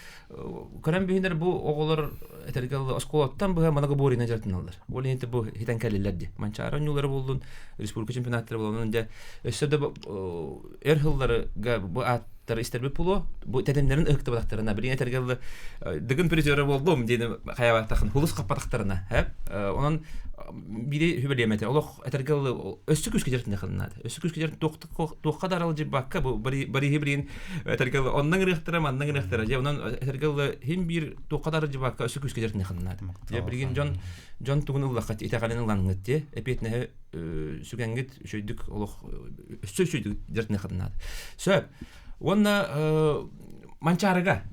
көрөн биһинэр бу оҕолор этэргэ оскуолаттан быһа многоборье дьарыктаналлар. Ол иһин бу хитэн кэллилэр дии. Манчаары оонньуулара буоллун, республика чемпионаттара буоллун дьэ өссө да өр сылларга бу ааттары истэрбит буолуо. Бу тэтимнэрин ыһыктыбатахтарына, билигин этэргэ дыгын призера буоллум диэн хайабатахын хулус хаппатахтарына, Онон бири хүбэлиэмэтэ олох этэргэ өссө күүскэ дьарыктаныаххын наада. Өссө күүскэ дьарык туохха да аралдьыйбакка бу бариһи билигин этэргэ оннан ырыахтара маннан ырыахтара дьэ онон этэргэ хим биир туохха да аралдьыйбакка өссө күүскэ дьарыктаныаххын наада. Дьэ билигин дьон дьон тугун ыллахха итэҕэлин ылаҥҥыт дьэ эпиэтинэһи сүгэҥҥит үчүгэйдик олох өссө үчүгэйдик дьарыктаныаххын наада. Сөп. Уонна Манчаарыга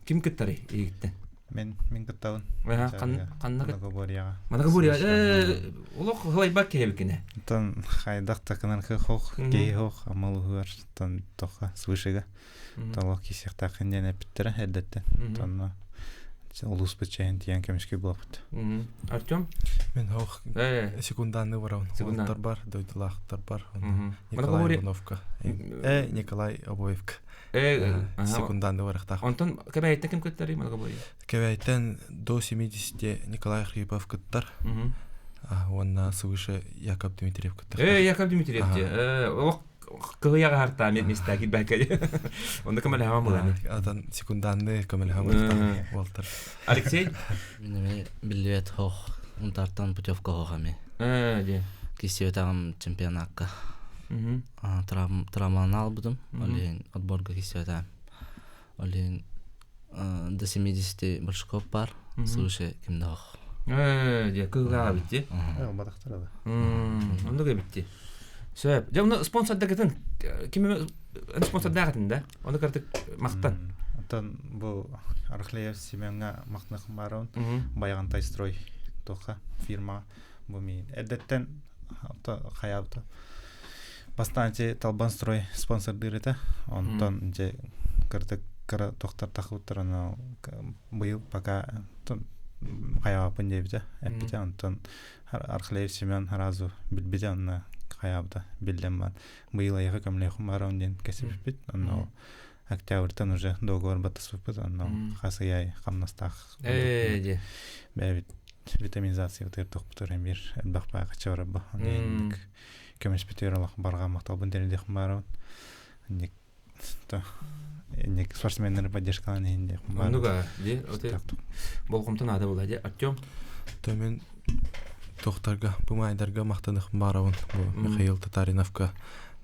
ким кыттарый эйигиттэн? Мен мин кыттабын. Ханна Многоборьеҕа. Многоборьеҕа олох хылайбат киһи эбиккинэ. Тон хайдах такынаркы хох киһи хох амал уһуар тон тоха свышега. Толох кисиэхтааххын диэн эппиттэрэ эрдэттэн. Тонно улууспут чэйин тиийэн көмүскүү буолбут. Артем? Мен хох секунданны барабын. Секунданнар бар, дойдулаахтар бар. Николай Ивановка. Э, Николай Обоевка. Секунданды барахтаах. Онтон Кэбээйиттэн ким кыттарый Многоборье? Кэбээйиттэн до 70 Николай Хрипов кыттар. Уонна свыше Яков Дмитриев кыттар. Э, Яков Дмитриев де. Олох кыһыйаҕа хартаа места килбэккэ. Онно көмөлөһөм буланы. Атан секунданны көмөлөһөм уолтар. Алексей? Мин эми биллибэт хох унтартан путевка хох эми. Э, де. Киссиэтагым чемпионакка. Травманы албытым. Ол иһин отборга киссиэтагым. Ол иһин до 70 большков бар. Свыше кимде хох. Э, де кыһылаах эбит Албатахтар да. Оннук эбит Сөп. Дьэ, оны спонсордагытын ким спонсордаахытын да? Оны картык мақтан. Оттон бу Архлеев Семенга мақтанахым барабын. Байғантай строй тоха фирма бу мин эрдэттэн хайаабыта бастаан Талбан строй спонсордыыр этэ. Онтон дьэ кырдык кыра тохтор тахыбыттар ону быйыл пока хайаабаппын диэбитэ эппитэ онтон Архлеев Семен сразу билбитэ онно хайаабыта биллэн бар быйыл айаха көмлөөхүм барабын диэн кэсиппит онно октябрьтан уже договор баттаспыппыт онно хас ый хамнастаах бэйэбит витаминизация тохпутар эмир элбэх баакача барабба онник көмөспүтүгэр олох барҕа махталбын тиэрдиэхпин баарабын инник то инник спортсменнары поддержкалаан иһин диэхпин Оннуга ди оте болҕомто наада була ди Артем Төмөн тохтарга бу майдарга махтаныхпын баарабын бу Михаил Татариновка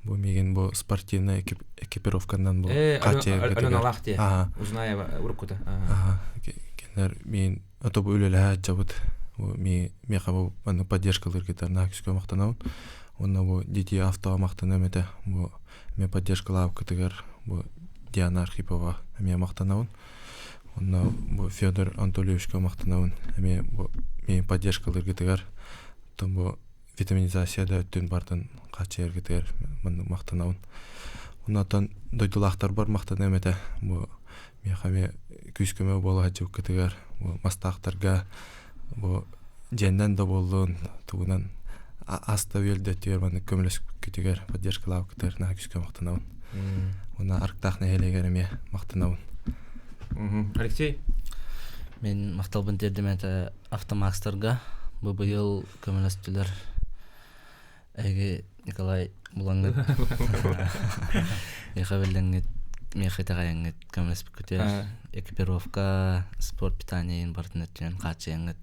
бу миигин бу спортивная экипировканан бу Аленалаах дии Узнаева уруккута кинилэр миин ото бу үлэлэһэ сылдьабыт бу ми миэхэ бу маннык поддержкалыыргытар наһаа күүскэ махтанабын уонна бу DT автоҕа махтаныам этэ бу эмиэ поддержкалаабыккытыгар бу Диана Архипова эмиэ махтанабын Онно бу Федор Анатольевичка махтанабын эмиэ бу миигин поддержкалыыргытыгар оттон бу витаминизация да өттүн бартын хааччыйаргытыгар маннык махтанабын. Оннооттон дойдулаахтарбар махтаныам этэ бу миэхэ эмиэ күүс-көмө буола сылдьыбыккытыгар бу мастаахтарга бу дьиэннэн да буоллун тугунан ас да үөл да өттүгэр маннык көмөлөспүккүтүгэр поддержкалаабыккытыгар наһаа күүскэ махтанабын. Уонна Арыктаах нэһилиэгэр эмиэ махтанабын. Алексей? Мин махталбын тиэрдим этэ автомакстарга. Бу быйыл көмөлөстүлэр. Эһиги Николай булаҥҥыт миэхэ биллэҥҥит миэхэ итэҕэйэҥҥит көмөлөспүккүтүгэр экипировка, спорт питаниейын барытын өттүнэн хааччыйаҥҥыт.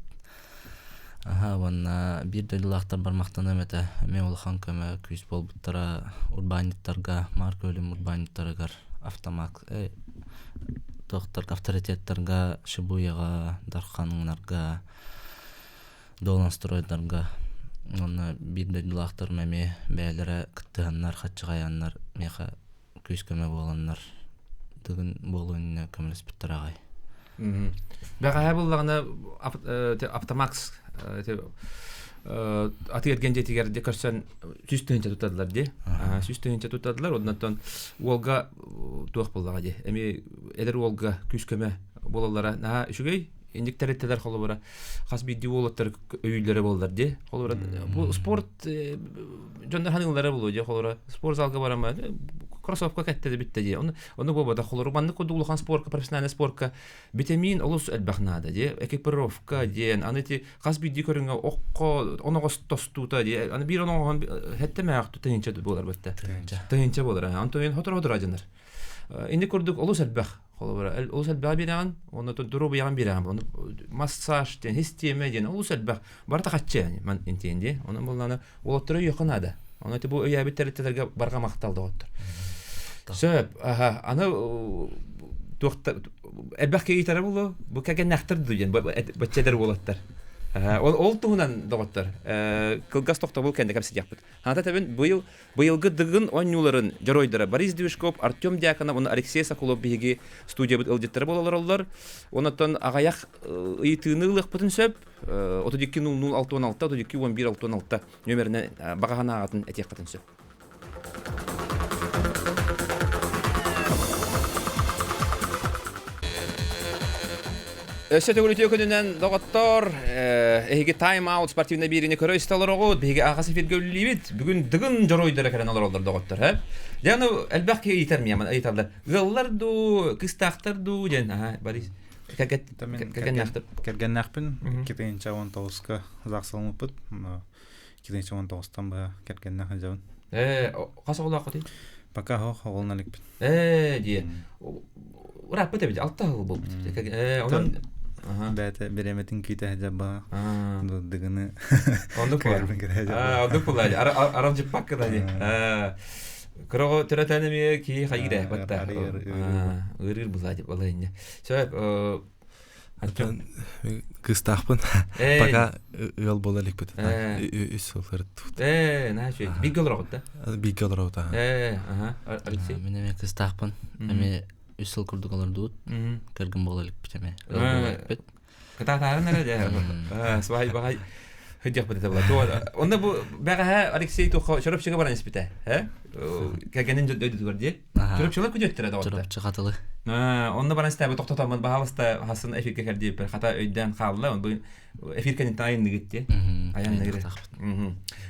Аһа уонна биир дойдулаахтарбар махтаныам этэ. Эмиэ улахан көмө күүс буолбуттара урбаанньыттарга, Маар Күөлүм урбаанньыттарыгар автомат туохтарга авторитеттарга, Шибуяҕа, Дарханнарга, Долан стройдарга уонна биир дойдулаахтарым эмиэ бэйэлэрэ кыттыһаннар, хаччыҕайаннар миэхэ күүс-көмө буоланнар. Дыгын буолуон иннинэ көмөлөспүттэр аҕай. Бэҕэһээ буллаҕына Автомакс атыы эргиэн дьиэтигэр дьэ көрсөн 100 тыһыынча туттардылар дии. 100 тыһыынча туттардылар. Оннуттан уолга туох буоллаҕа дии. Эми эдэр уолга күүс-көмө буолаллара наһаа үчүгэй. Инник тэрилтэлэр холобура хас биирдии уолаттар өйүүллэрэ буоллар дии. Холобура бу спорт дьоннор ханыыллара буолуо дии. Холобура спорт залга барама кроссовка кэттэ да бүттэ дии. Ону ону буолбатах холобура маннык курдук улахан спорка профессиональный спорка витамин олус элбэх наада дии. Экипировка диэн аны ити хас биирдии көрүҥҥэ окко оноҕос тостуута дии. Аны биир оноҕоһун хэттэмээх тыһыынча буолар бытта. Тыһыынча буолар. Онтон хотор-хотор адьанар. Инник курдук олус элбэх холобура олус элбэҕи биэрэҕин уонна доруобуйаҕын биэрэҕин ону массаж диэн систиэмэ диэн олус элбэх барыта хаччы ман интиэн дии онон буоллаҕына уолаттары өйүөххэ наада ону ити бу өйөөбүт тэрилтэлэргэ барҕа махтал доҕоттор сөп аха аны туохта элбэх киһи ыйытара буолуо бу кэгэннээхтэр дуу диэн бачча эдэр уолаттар ол ол туһунан доҕоттор кылгас тохтобул кэннэ кэпсэтиэхпит хаата тэбин быйыл Быйылгы Дыгын оонньууларын дьоруойдара Борис Движков, Артем Дьяконов уонна Алексей Соколов биһиги студиябыт ыалдьыттара буола олороллор. Онон аҕыйах ыйытыыны ылыахпытын сөп. 32 00 66 32 11 66 нүөмэринэн баҕа санааҕытын этиэххитин сөп. Өссө төгүл үтүө күнүнэн доҕоттор, эһиги Time Out спортивнай биэриини көрө истэ олороҕут. Биһиги аҕас эфиргэ үлэлиибит. Бүгүн Дыгын дьоруойдара кэлэн олороллор доҕоттор, һэ? Дьэ, аны элбэх киһи ыйытар миэмэн ыйыталлар. Ыаллар дуу, кыстаахтар дуу диэн, аха, Борис. Кэргэннээхтэр. Кэргэннээхпин. 2019-ка ЗАГС-ламмыппыт. 2019-тан быһа кэргэннээх сылдьабын. Ээ, хас оҕолооххутуй? Пока оһох оҕолоно иликпин. Ээ, дии. Ырааппыт эбит, алта сыл буолбут. Ээ, онон бэйэтэ бириэмэтин күүтэ сылдьар баҕа. Дыгыны Оннук буолар. Оннук буолар. Аралдьыппакка да дии. Кыраҕы төрөтөн эмиэ киһи хайыыр батта. Ыарыыр булаа деп балайыння. Сөп, Антон кыыстаахпын. Пока ыал буола иликпит. Үс сыл сырыттыбыт. Ээ, наһаа үчүгэй. Бииргэ олороҕут да? Бииргэ олоробут, аха. Ээ, аха. Алексей? Мин эмиэ кыыстаахпын. Эмиэ үс сыл курдук олордубут. Кэргэн буола иликпит эмиэ. Ыал буола иликпит. Кытаатаарын эрэ дьэ. Свадьбаҕа Сылдьыахпыт этэ була. Онно бу бэҕэһээ Алексей туохха Чурапчыга баран испитэ. Э? Кэргэнин дойдутугар дии. Чурапчылар күдьөттөрө доҕоттор. Чурапчы хатылы. Онно баран истээбит тохтотоммун баһаалыста хасын эфиргэ кэлдиэппэр хата өйдөөн хаалла. Бу эфир кэнниттэн айанныгыт дии. Айанныгыт.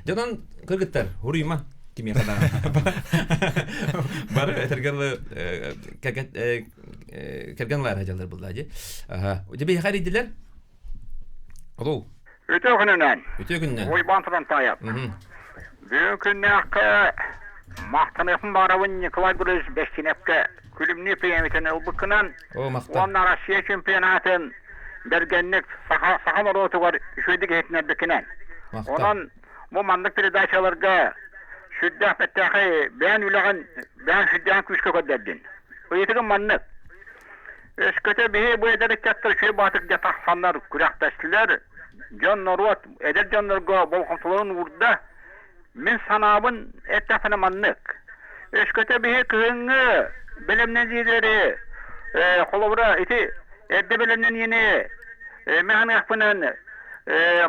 Дьонон кыргыттар хуруйма кимиэхэ да. Бары этэргэр кэргэн лаар дьаллар булла дии. Дьэ биһиэхэ эрийдилэр. Алло. Үтүө күнүнэн. Үтүө күнүнэн. Уйбаан Турантаев. Бүгүн күннээххэ махтаныахпын баҕарабын Николай Григорьевич Бэстинэпкэ күлүмнүү премиятын ылбыккынан уонна Россия чемпионатын бэргэнник саха, саха норуотугар үчүгэйдик иһитинэрбиккинэн. Онон бу маннык передачаларга сүрдээх бэртээхэй бэйэн үлэҕин бэйэн сүрдээх күүскэ көрдөрдүн. Ыйытыгым маннык. Өскөтө биһи бу эдэр ыччаттар үчүгэй баатырга тахсаннар күрэхтэстилэр, дьон-норуот эдэр дьоннорго болҕомтолорун уурда. Мин санаабын эттэхпинэ маннык. Өскөтө биһи кыһыҥҥы бэлэмнэниилэри, холобура, ити эрдэ бэлэмнэниини мин саныахпынан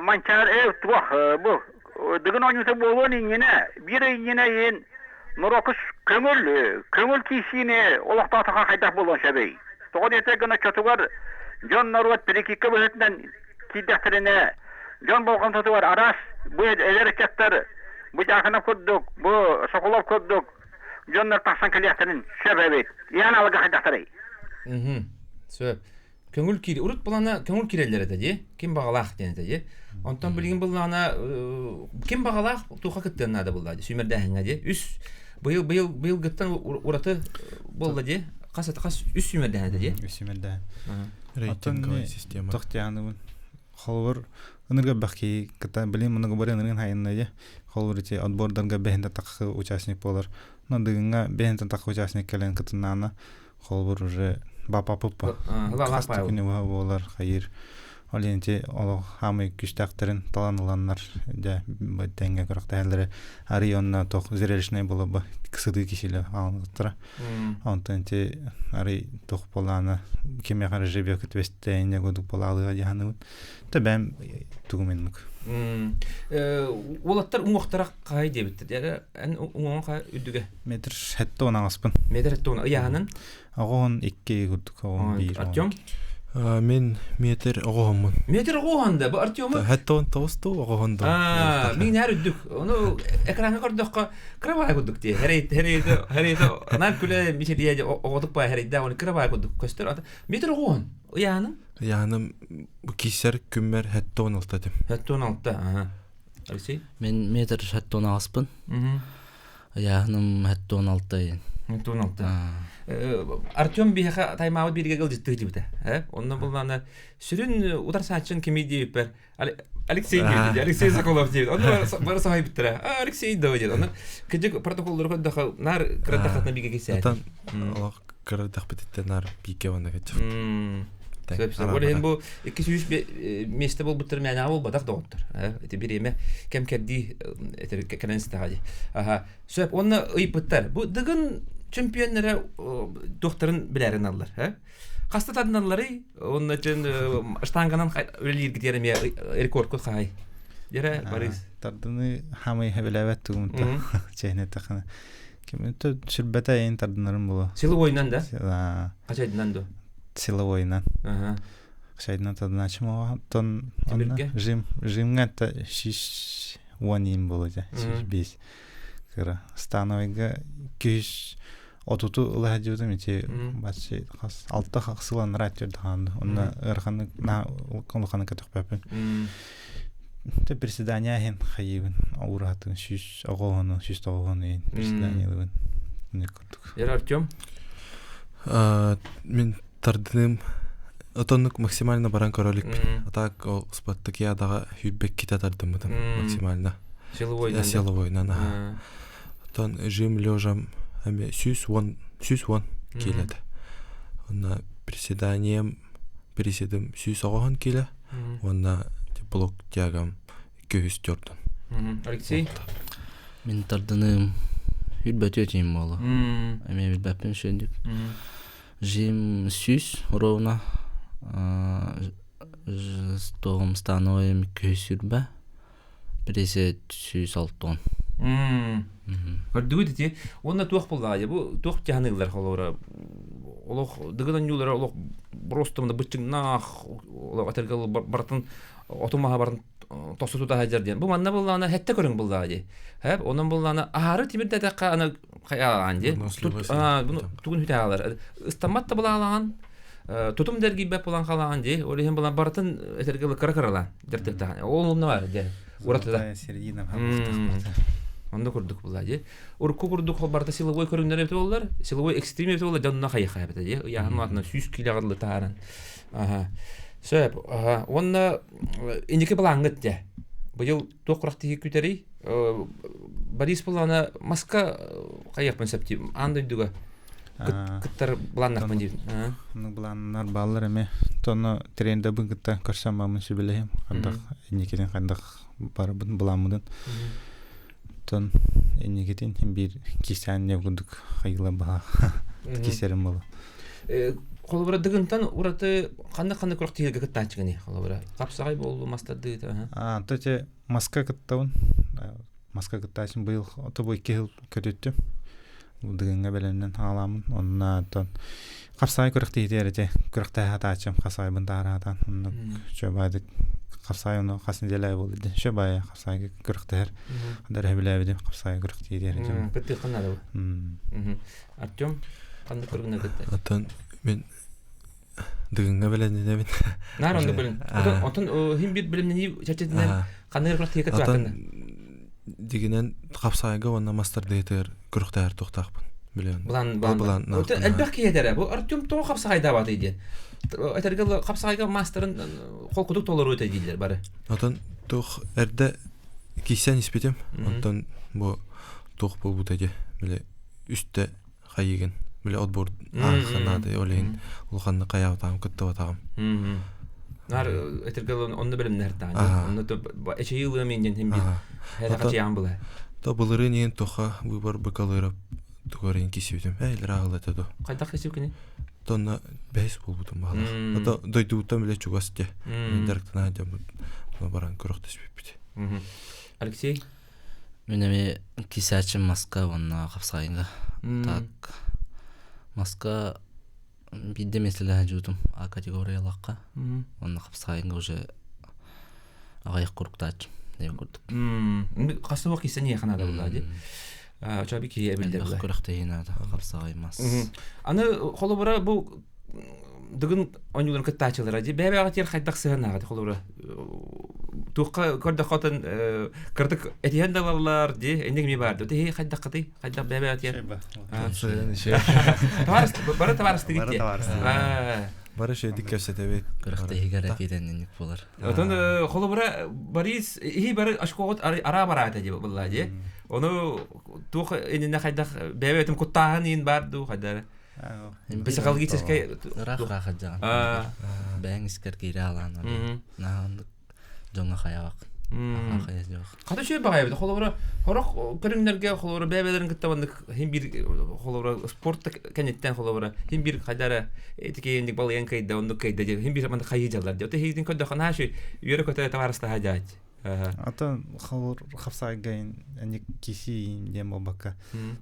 Манчаары туох бу Дыгын оонньуута буолуон иннинэ, биир ый иннинэ иһин норуокка көҥүл, көҥүл киирсиини олохтоотоххо хайдах буолуон сөбүй? Тоҕо диэтэ гына оччотугар дьон норуот перекидка быһыытынан киирдэхтэринэ, дьон болҕомтотугар араас бу эдэр ыччаттар бу Дьаакынап курдук, бу Соколов курдук дьоннор тахсан кэлиэхтэрин сөп эбит. Иһэн алга хайдахтарый? Сөп. Көҥүл киир урут былаана көҥүл киирэллэр этэ дии ким баҕалаах диэн этэ дии онтон билигин былаана ким баҕалаах туохха кыттыан наада буолла дии сүүмэрдээһиҥҥэ дии үс быйыл быйыл быйылгыттан ураты буолла дии хас хас үс сүүмэрдээһин этэ дии үс сүүмэрдээһин рейтинговая система тохтианыбын холобур ынырга бахки кыта билин муну бары ынырын хайынна дии холобур ити отбордарга бэһинтэн тахы участник буолар но дыгыҥҥа бэһинтэн тахы участник кэлэн кытыннаана холобур уже бапапыппа хас күнү буолар хайыр. Ол иһин ити олох хаамай күүстээхтэрин талан ыланнар дьэ тэҥҥэ күрэхтэһэллэрэ арый онно туох зрелищнай буолар сытыы киһилэр хаалбыттара. Онтон ити арый туох буолаана кимиэхэ эрэ жеребьевка түбэстэйинэ курдук буолаалыга дии саныыбын. Тэ бэйэм тугум иннук. Уолаттар уҥуохтара хай диэбиттэр. Эн уҥуоҕуҥ хай үрдүгэ? Метр хэтте он аҕыспын. Метр хэтте он ыйааһынын? Оҕоһун икки курдук, оҕоһун биир. Артем? Мин метр оҕоһоммун. Метр оҕоһон да, бу Артему? Хэтте тоҕус ту оҕоһон да. Мин эр үрдүк. Ону экраҥҥа көрдөххө кыра курдук дии. Хэрей хэрей хэрей нар күлэ мичилийэ оҕотук баа хэрейдэ оны кыра курдук көстөр. Метр оҕоһон. Ыйааһыным? Ыйааһыным киисэр күммэр хэтте он алта этим. Хэтте он алта, аха. Алексей? Мен метр хэтте он аҕыспын. Ыйааһыным хэтте он алта ыйын. Хэтте он алта. Артем биһиэхэ таймаабыт бииргэ ылдьыттыы дибитэ. Онно буллаана сүрүн утарсааччын кими диэбиппэр Алексей диэбит, Алексей Соколов диэбит. Онно бары соһуйбуттара. Алексей да диэт. Онно кыдьык протоколлору көрдөхө наар кырадахатына бигэ кисээн. Отан олох кырадахпытыттан наар бигэ онно кэччэх. Сөп, сөп. Ол иһин бу 200 миэстэ буолбуттар мээнэҕэ буолбатах доҕоттор. Ити бириэмэ кэм кэрдии этэр кэлэн истэҕэ дии. Аха. Сөп. Уонна ыйыппыттар. Бу Дыгын чемпионнара туохтарын билэрин аллар. Хаста тадыналларый? Уонна чын штанганан үлэлииргитигэр эмиэ рекордкут хаай. Дьэрэ, Борис. Тардыны хамай хэбилээбэт тугумта. Чэһинэ тахана. Киминто сүрбэтэ эйин тардынарым була. Силовойнан да? Хачайдынан ду? Силовойнан. Хачайдынан тардыначым оттон жим жимҥа та шиш уон иин була дьэ шиш бис кыра становойга күс отуту ыла сылдьыбытым ити баччы хас алта сыланнара аттырдахан онно ыараханнык на улаханнык көтөхпөппүн те приседания иһин хайыыбын уураһатын сүүс оҕоһону сүүс тоҕоһону иһин приседаниялыыбын курдук Ер Артем Мин тардыным отоннук максимально баран көрөлүкпүн. А так ол спартакиадаҕа сүүрбэккитэ тардыммытым максимально. Силовойнан. Силовойнан. Оттон жим лежам эми 110 кило Онна приседанием приседим 190 кило. Уонна блок тягам 204. Алексей? Мин тардыным үрбөтүө тиим буолу. Эми билбэппин шөндүк. Жим сүүс ровно тоҕум становым күһүс сүрбэ. Пресет 160. Көрдүгүт ити. Уонна туох буллаҕа бу туох дьаһаныылар холобура олох дыгын онньуулара олох просто быччыҥнаах олох этэргэ барытын оту маһа барын тосу тута сылдьар диэн. Бу манна буллаҕына хэттэ көрүҥ буллаҕа дии. Хэп онон буллаҕына аһары тимирдэтэххэ аны хайаалаан дии. Буну тугун хүтэҕалар. Ыстаммат да булаалаҕан тутум да эргийбэт булан халаҕан дии. Ол иһин булан барытын этэргэ кыра кыралаан дьартыктахан. Ол онно бар дии. Уратыда. Середина Онно курдук була дии. Урукку курдук барыта силовой көрүҥнэр эбит буоллар, силовой экстрим эбит буоллар дьонно хайыха эбит дии. Ыйааһын маатынан 100 килоҕа дылы таһааран. Аха. Сөп. Аха. Уонна инники былааҥҥыт дьэ. Быйыл туох күрэхтэһии күтэрий? Борис былаана маска хайыахпын сөп дии. Аан дойдуга кыттар былааннахпын диибин. Ну былааннар бааллар эмэ. Тоно трендабын кытта көрсөн баамын сүбэлэһим. Хандах инникитин хандах барыбын былааммытын. Тон инникитин биир кисээн не курдук хайыла баха кисэрим була. Холобура дыгынтан ураты ханнык-ханнык күрэхтэһиигэ кыттааччыгыный холобура? Хапсаҕай буоллу мастардыыта. Аа, то те маска кыттабын. Маска кыттаачым быйыл ото бу икки жыл көтүттүм. Дыгыҥҥа бэлэмнэн хаалаамын. Онна оттон хапсаҕай күрэхтэһиитигэр ити күрэхтэһэ сатааччым хасаайбын таараатаан. Онно чөбаадык хапсаҕай ону хас неделя буолла дии. Чөбаайа хапсаҕайга күрэхтэһэр. Анда эрэһэбилээбитим хапсаҕай күрэхтэһиитигэр ити. Кыттыаххын наада бу. Артем ханнык көрүҥнэр кыттар? Оттон мин дыгыҥҥа бэлэмнэнэбин. Наар оннук бэлэм. Оттон хин бир бэлэмнэнии чэрчитинэн ханнык күрэхтэһиигэ кыттыбаккын? Дигинэн хапсаайга уонна мастардыытыгар күрэхтэһэр туохтаахпын билэн. Былаан былаан. Элбэх киһи этэрэ. Бу Артем тоҕо хапсаҕайдаабатый диэн. Этэргэ хапсаҕайга маастарын холкутук толору этэ дииллэр бары. Отон туох эрдэ киирсэн испитим. Онтон бу туох буолбута дии. Били үстэ хайыгын били отбор аахханаады ол иһин улаханнык хайаабатаҕым кыттыбатаҕым. Нар этергел онно бэлэмнэр таан. Онно эчейи ылыам иннин хим бир. Хэр хачыян була. То былырыын иһин тоха выбор быкалыырап тугар ин кисибитим. Эй, лраалла то. Хайдах кисибикини? Тонна бэһис буолбутум баалах. Ото дойдубуттан биле чугас те. Мен дарктана дьоммут баран көрөхтөспүппүт. Алексей? Мен эми кисачым маска уонна хапсайынга. Так маска биирдэ миэстэлэһэ дьуутум А категориялаахха. Уонна хапсайынга уже аҕыйах куруктааччым диэн курдук. Хас суох кисэн иэхэн наада буолла ди. Чаби киһи эбиллэр Элбэх күрэхтэһии наада хапсаҕай мас. Аны холобура бу Дыгын оонньууларын кыттааччылара дии бэйэ-бэйэҕэ тиэр хайдах сыһыаннааҕый холобура туохха көрдөххө отон кыратык этиһэн да ылаллар дии инник эмиэ баар дуу тиһи хайдаххытый хайдах бэйэ-бэйэҕэ тиэр бары табаарыстыгыт дии бары шейдик кэпсэтэбит күрэхтэһиигэр этиитэн инник буолар отон холобура Борис иһи бары очкоҕут араа бараата дии булла дии ону туох иннинэ хайдах бэйэ-бэйэтин куттааһын иин баар дуу хайдах Психологическай ыраах ыраах сылдьаҕын. Бэйэҥ искэр киирэ алаан наһаа оннук дьоҥҥо хайаҕах. Хата үчүгэй баҕайы эбит. Холобура, сорох көрүҥнэргэ холобура бэйэ-бэйэлэрин кытта маннык хин биир холобура спорт кэнниттэн холобура хин биир хайда эрэ ити балыйан кыйда оннук кыйда диэн хин биир маннык хайыы дьаллар диэ. Ото иһигитин көрдөххө наһаа үчүгэй үөрэ-көтө табаарыстаһа дьаат. Атын холур хапсайгайын ани киси диэн буолбакка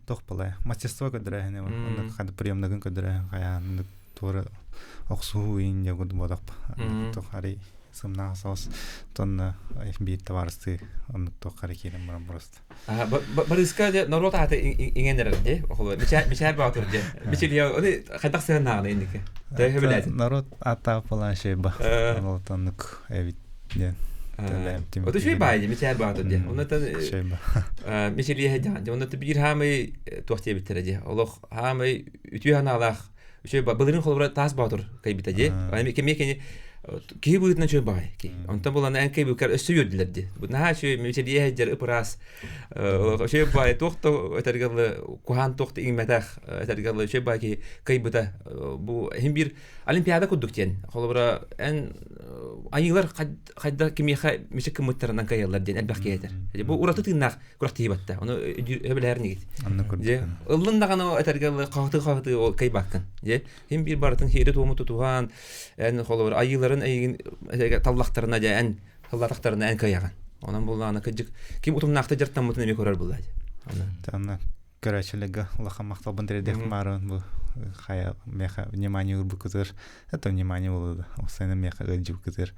туох балай мастерство көрдөрөөһүнэ оннук хады приемнагын көрдөрөөһүн хайаан туора охсуһуу иин диэн курдук буолап туох арый сымнаах соос тонна биир табаарыстыы оннук туох хары киирэн баран просто Барыска де норуот аата иҥэн эрэр дии холобур мичээр баатыр дии мичилиэ оны хайдах сыһаннааҕына инники төһө билээтин народ ааттаах буолан шейба оннук эбит диэн Ото шүй баай дии мичээр баатыр дии оннотон мичилиэ дьаан оннотон биир хаамай туох диэбиттэрэ дии олох хаамай үтүө санаалаах үчүгэй былырыын холобура таас боотур кайбыта дии кэмиэ кини киһи быһыытынан үчүгэй баҕай ки онтон булан эн кайбыккар өссө үөрдүлэр дии наһаа үчүгэй мичилийэ сылдьар ып-ыраас үчүгэй баай туох да этэргэ дылы куһаан туох да иҥмэтэх этэргэ дылы үчүгэй баай киһи кыайбыта бу иһин биир олимпиада курдук диэн холобура эн айыылар хайда кимиэхэ мичик кыммыттарынан кыайаллар диэн элбэх киһи этэр бу ураты тыыннаах күрэхтэһии батта. Ону өбүлэһэр нигит. Дьэ, ыллын даҕаны этэргэ хаһытыы-хаһытыы ол кайбаккын. Дьэ, хим биир барытын хиэри туому тутуһан, эн холобур айыыларын эйигин таллахтарына дьэ эн тыллатахтарына эн кыайаҕын. Онон буллаҕына кырдьык ким утумнаахта дьартаммытын эмиэ көрөр булла. Аны көрөөччүлэргэ улахан махталбын тириэрдиэх баарын бу хайа меха внимание ылбыккытыгар это внимание буолуо осайна меха ыалдьыбыккытыгар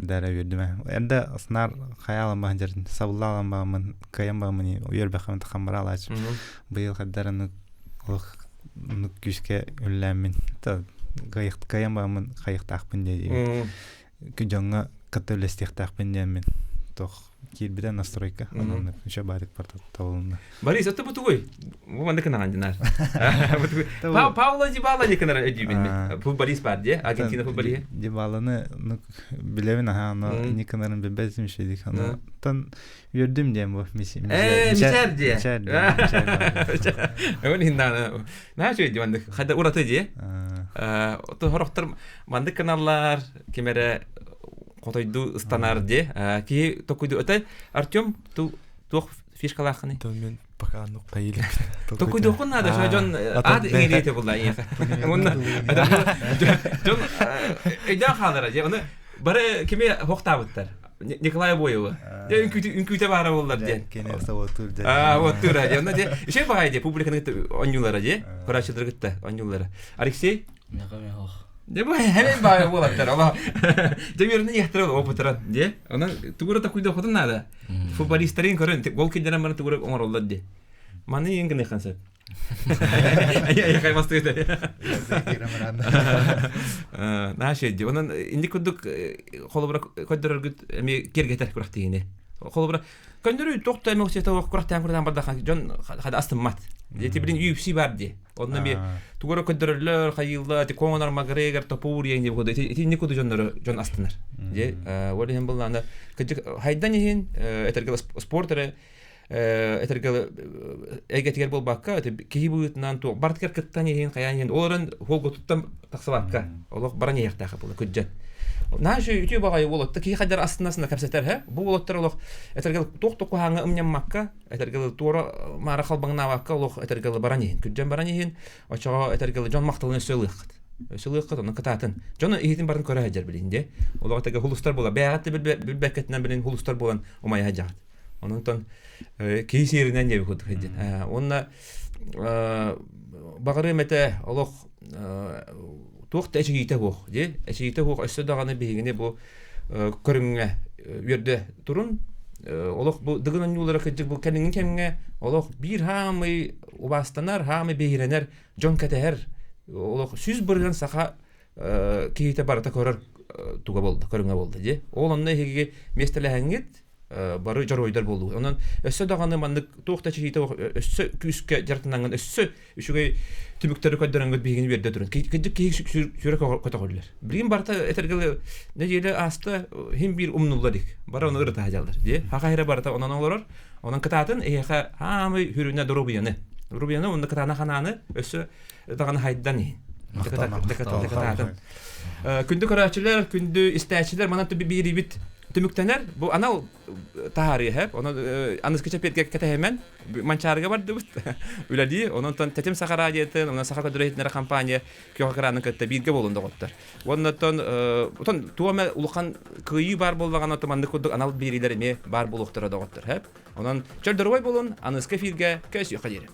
дара үөрдүмэ эрдэ снар хайаалан баһан дьэрин сабыллаалан баамын кыайан баамын үөрбэхэмин тахам бараалаач быйыл хаддараны олох нук күүскэ үллээммин кыайан баамын хайыктаахпын диэ дьоҥҥо кытта үлэстиэхтээхпин диэммин туох киирбитэ настройка онон үчө баатык табылынна Борис это бутугуй бу маннык кынаҕан динар Пауло Дибала не кынар өйдүүбүн мен футболист бар дии Аргентина футболиһа Дибаланы ну билэбин аха но не кынарын билбэтим шедик аны тан үөрдүм диэн бу мичээр дии Өн хиндаана Наһаа үчүгэй дии маннык хайда ураты дии хорохтор маннык каналлар ким эрэ хотойду ыстанар дии киһи токуйду это Артем туох фишкалааххыный мен пока аннук кайылык токуйдуоххун наада шо дьон аад иҥириите булла ийэхэ уонна дьон өйдөөн хаалара дии ону бары кими хохтаабыттар Николай Боева. Дьэ үҥкүүтэ баара буоллар диэн. Аа, оттуура дии. Онно дьэ үчүгэй баҕайы дии публиканы кытта оонньуулара дии. Көрөөччүлэри кытта оонньуулара. Алексей? Меха-мехох. Дьэ бу хэмэй баҕайы буолаттар. Ола дьэ үөрэнэн иэхтэрэ опытыран дии. Онон тугура такуйда хотун наада. Футболистарын көрөн гол киллэрэн баран тугура оҥороллор дии. Маны иин гыныаххан сөп. Наһаа үчүгэй Онон инник курдук холобура көрдөрөргүт эмиэ киэргэтэр күрэхтэһиини. Холобура көннөрүү туох да эмоция күрэхтээн күрэхтээн бардахан дьон хада астыммат. Дьэ билин UFC бар дии. Онно эмиэ тугу эрэ көрдөрөллөр, хайыыллар, ити Конор Макгрегор топуур диэн диэн курдук итинник курдук дьоннору дьон астынар. Дьэ ол иһин былаана кырдьык хайдан иһин этэргэ спорт эрэ этэргэ эйгэтигэр буолбакка киһи быһыытынан туох барытыгар кыттан иһин хайаан иһин ол эрэн холготуттан тахсыбакка олох баран иһиэхтээх буола күрдьэн. Наһаа үтүө баҕайы уолатта киһи хайдар астынасына кэпсэтэр һэ. Бу уолаттар олох этэргэл туох да куһаҥҥа ымньаммакка, этэргэл туора маара халбаҥнаабакка олох этэргэл баран иһин, күрдьэн баран иһин, очоҕо этэргэл дьон махталын өссө ылыаххыт. Өссө ылыаххыт, онон кытаатын. Дьон иһитин барын көрө сылдьар билин дии. Олох этэргэ хулустар буола. Бэйэҕит да билбэккэтинэн билин хулустар буолан умайа сылдьаҕыт. Онон киһи сиэринэн диэбит курдук сылдьан. Уонна баҕарыам этэ олох туох да эчэйиитэ суох дии эчэйиитэ суох өссө даҕаны биһигини бу көрүҥҥэ үөрдэ турун олох бу дыгын оонньуулара кырдьык бу кэлиҥҥи кэмҥэ олох биир хаамый убаастанар хаамый биһирэнэр дьон кэтэһэр олох 100% саха киһитэ барыта көрөр туга буолла көрүҥэ буолла дии ол онно эһиги миэстэлэһэҥҥит бары дьоруойдар буолуу. Онон өссө даҕаны маннык туох да чэһиитэ өссө күүскэ дьарыктанаҥҥын өссө үчүгэй түмүктэри көрдөрөнгөт биһигини үөрдэ турун. Кырдьык киһи сүрэ көтөҕүллэр. Билигин барыта этэргэ нэдиэлэ ааста хим биир умнуллар дик. Бары ону ырыта сылдьаллар. Дии. Хаха эрэ барыта онон олорор. Онон кытаатын эһиэхэ хаамый хүрүнэ доруобуйаны. Доруобуйаны уонна кытаана ханааны өссө даҕаны хайдан иһин. Кытаатын. Күндү көрөөччүлэр, күндү истээччилэр манан биирибит түмүктэнэр. Бу анал таһаарыы хэп. Онон аныскы чэпиэргэ кэтэһэмэн Манчаарыга бардыбыт. Үлэлии. Онон Тэтим Саха радиотын, онон Саха көрдөрөр компания күөх экранын кытта бииргэ буолун доҕоттор. Уонна отон туома улахан кыайыы баар буоллаҕына маннык курдук анал биэриилэр эмиэ баар буолуохтара доҕоттор. Хэп. Онон чөл доруобай буолун, аныскы эфиргэ көсүөххэ диэри.